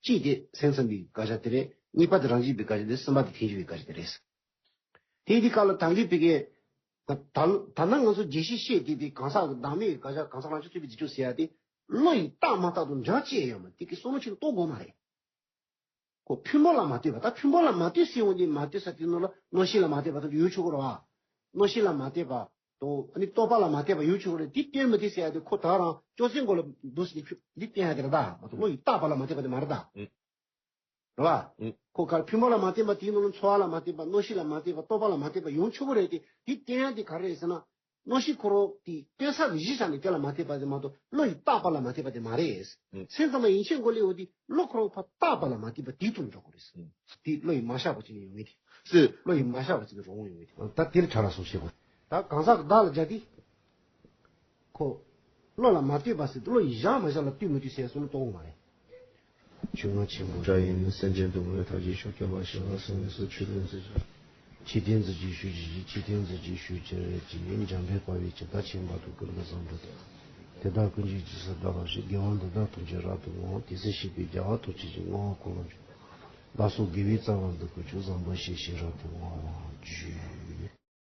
གཅིག་དེ་སེམས་ཙམ་པའི་དགག་བྱ་དེ་རེད། གཉིས་པ་དེ་རང་རྒྱུད་པའི་དགག་བྱ་དེ་རེད། གསུམ་པ་དེ་ཐེག་ཆེན་པའི་དགག་བྱ་དེ་རེད། དེ་འདི་སྐབས་ལ་ད་གིན་བི་ཀའི་ད་ད་ད་ནང་ང་ཚོ་རྒྱས་བཤད་བཤད་དེ་དེ་གང་ཟག་གི་བདག་མེད་ཀྱི་དགག་བྱ་གང་ཟག་རང་བྱུང་ཐུབ་པའི་རྫས་གྲུབ་ཟེར་ཡ་དེ་བློ་ཡིས་བཏགས་མ་བཏགས་དང་འབྲེལ་བ་ཅི་ཡང་ཡོད་མ་རེད། དེ་གི་བསམ་བློ་ཆེན་པོ་གཏོང་དགོས་མ་རེད། ཁོ་ཕུང་པོ་ལ་མ་ལྟོས་པ་ད་ཕུང་པོ་ལ་མ་ལྟོས་ཟེར་འོང་དེ་མ་ལྟོས་ཟེར་དེ་ནང་ལ་རྣམ་ཤེས་ལ་མ་ལྟོས་པ་ད་ཡོད་ཆོག་གི་རེད་བ། རྣམ་ཤེས་ལ་མ་ལྟོས་པ། དང་ཨ་ནི་རྟོག་པ་ལ་མ་ལྟོས་པ་ཡོད་ཆོག་རེད། འདི་བསྟན་མི་འདི་ཟེར་ཡ་དེ་ཁོ་ད་རང་སྤྱོད་ཚུལ་མགོ་ལ་འདུག་ཟེར་ནས་ཁྱོད་འདི་བསྟན་ཡ་དེ་རེད་ད་མ་གཏོགས་བློ་ཡིས་བཏགས་པ་ལ་མ་ལྟོས་པ་དེ་མ་རེད་ད། ཨུ། རེད་བ། ཨུ། ཁོ་ག་ཕུང་པོ་ལ་མ་ལྟོས་པ་དེའི་ནང་ལ་ཚོར་བ་ལ་མ་ལྟོས་པ་རྣམ་ཤེས་ལ་མ་ལྟོས་པ་རྟོག་པ་ལ་མ་ལྟོས་པ་ཡོང་ཆོག་གི་རེད་དེ་འདི་བསྟན་ཡ་དེ་ག་རེ་རེད་ཟེར་ན། རྣམ་ཤེས་ཁོ་རང་དེ་བསྟན་ས་གི་གཞི་ཆགས་ནས་དེ་ལ་མ་ལྟོས་པ་དེ་མ་གཏོགས་བློ་ཡིས་བཏགས་པ་ལ་མ་ལྟོས་པ་དེ་མ་རེད། ཨུ། སེམས་ཙམ་པ་ཡན་ཆད་མགོ་ལས་འོ་དེ་བློ་ཁོ་རང་ཕར་བཏགས་པ་ལ་མ་ལྟོས་པ་དེའི་དོན་འགྲོ་གི་རེད། ཨུ། དེ་བློ་ཡིས་མ་བཞག་པ་ཅིག་ཡོང་ངེས་དེ། སུ། བློ་ཡིས་མ་བཞག་པ་ཅིག་རང་ཡོང་ངེས་དེ། ད་དེ་ལ་ཕྲ་རགས་གསུམ་བཤད་དགོས། ད་གང་ཟག་གི་བདག་ལ་སྦྱར་ཏེ། ཁོ། བློ་ལ་མ་ལྟོས་པ་ཟེར་དུས་བློ་ཡིས་བཞག་མ་བཞག་ལ་ལྟོས་མི་ལྟོས་ཟེར་གསུམ་གཏོང་དགོས་མ་རེད། ཆོས་རྔ་ཆེན་པོ་སྒྲ་ཡིས་ནི་སེམས་ཅན་སྡུག་བསྔལ་མཐའ་ཡས་ཤོག་སྐྱོབ་པར་ཤོག་ལ་སོགས་ནས་སུ་ཆོས་སྟོན་ཚུལ་གྱི་ཆོས་སྟོན་ཚུལ་གྱི་ཤུགས་ཀྱིས་ཆོས་སྟོན་ཚུལ་གྱི་ཤུགས་ཀྱིས་རེད་ཀྱི་འཇམ་དཔལ་དཔའ་བོས་ཇི་ལྟར་མཁྱེན་པ་དང་། ཀུན་ཏུ་བཟང་པོ་དེ་དག་ཀུན་གྱི་རྗེས་སུ་བདག་སློབ་ཅིང་། དགེ་བ་འདི་དག་ཐམས་ཅད་རབ་ཏུ་བསྔོ། དེ་ཚེ་གཤེགས་པའི་རྒྱལ་བ་ཐམས་ཅད་ཀྱི། བསྔོ་བ་ཀུན་ལ་འཇུག་ལ་སོགས་དགེ་བའི་རྩ་བ་འདི་ཀུན་ཀྱང་། བཟང་པོ་བྱས་ཤིང་རབ་ཏུ་བསྔོ་བར་བགྱི།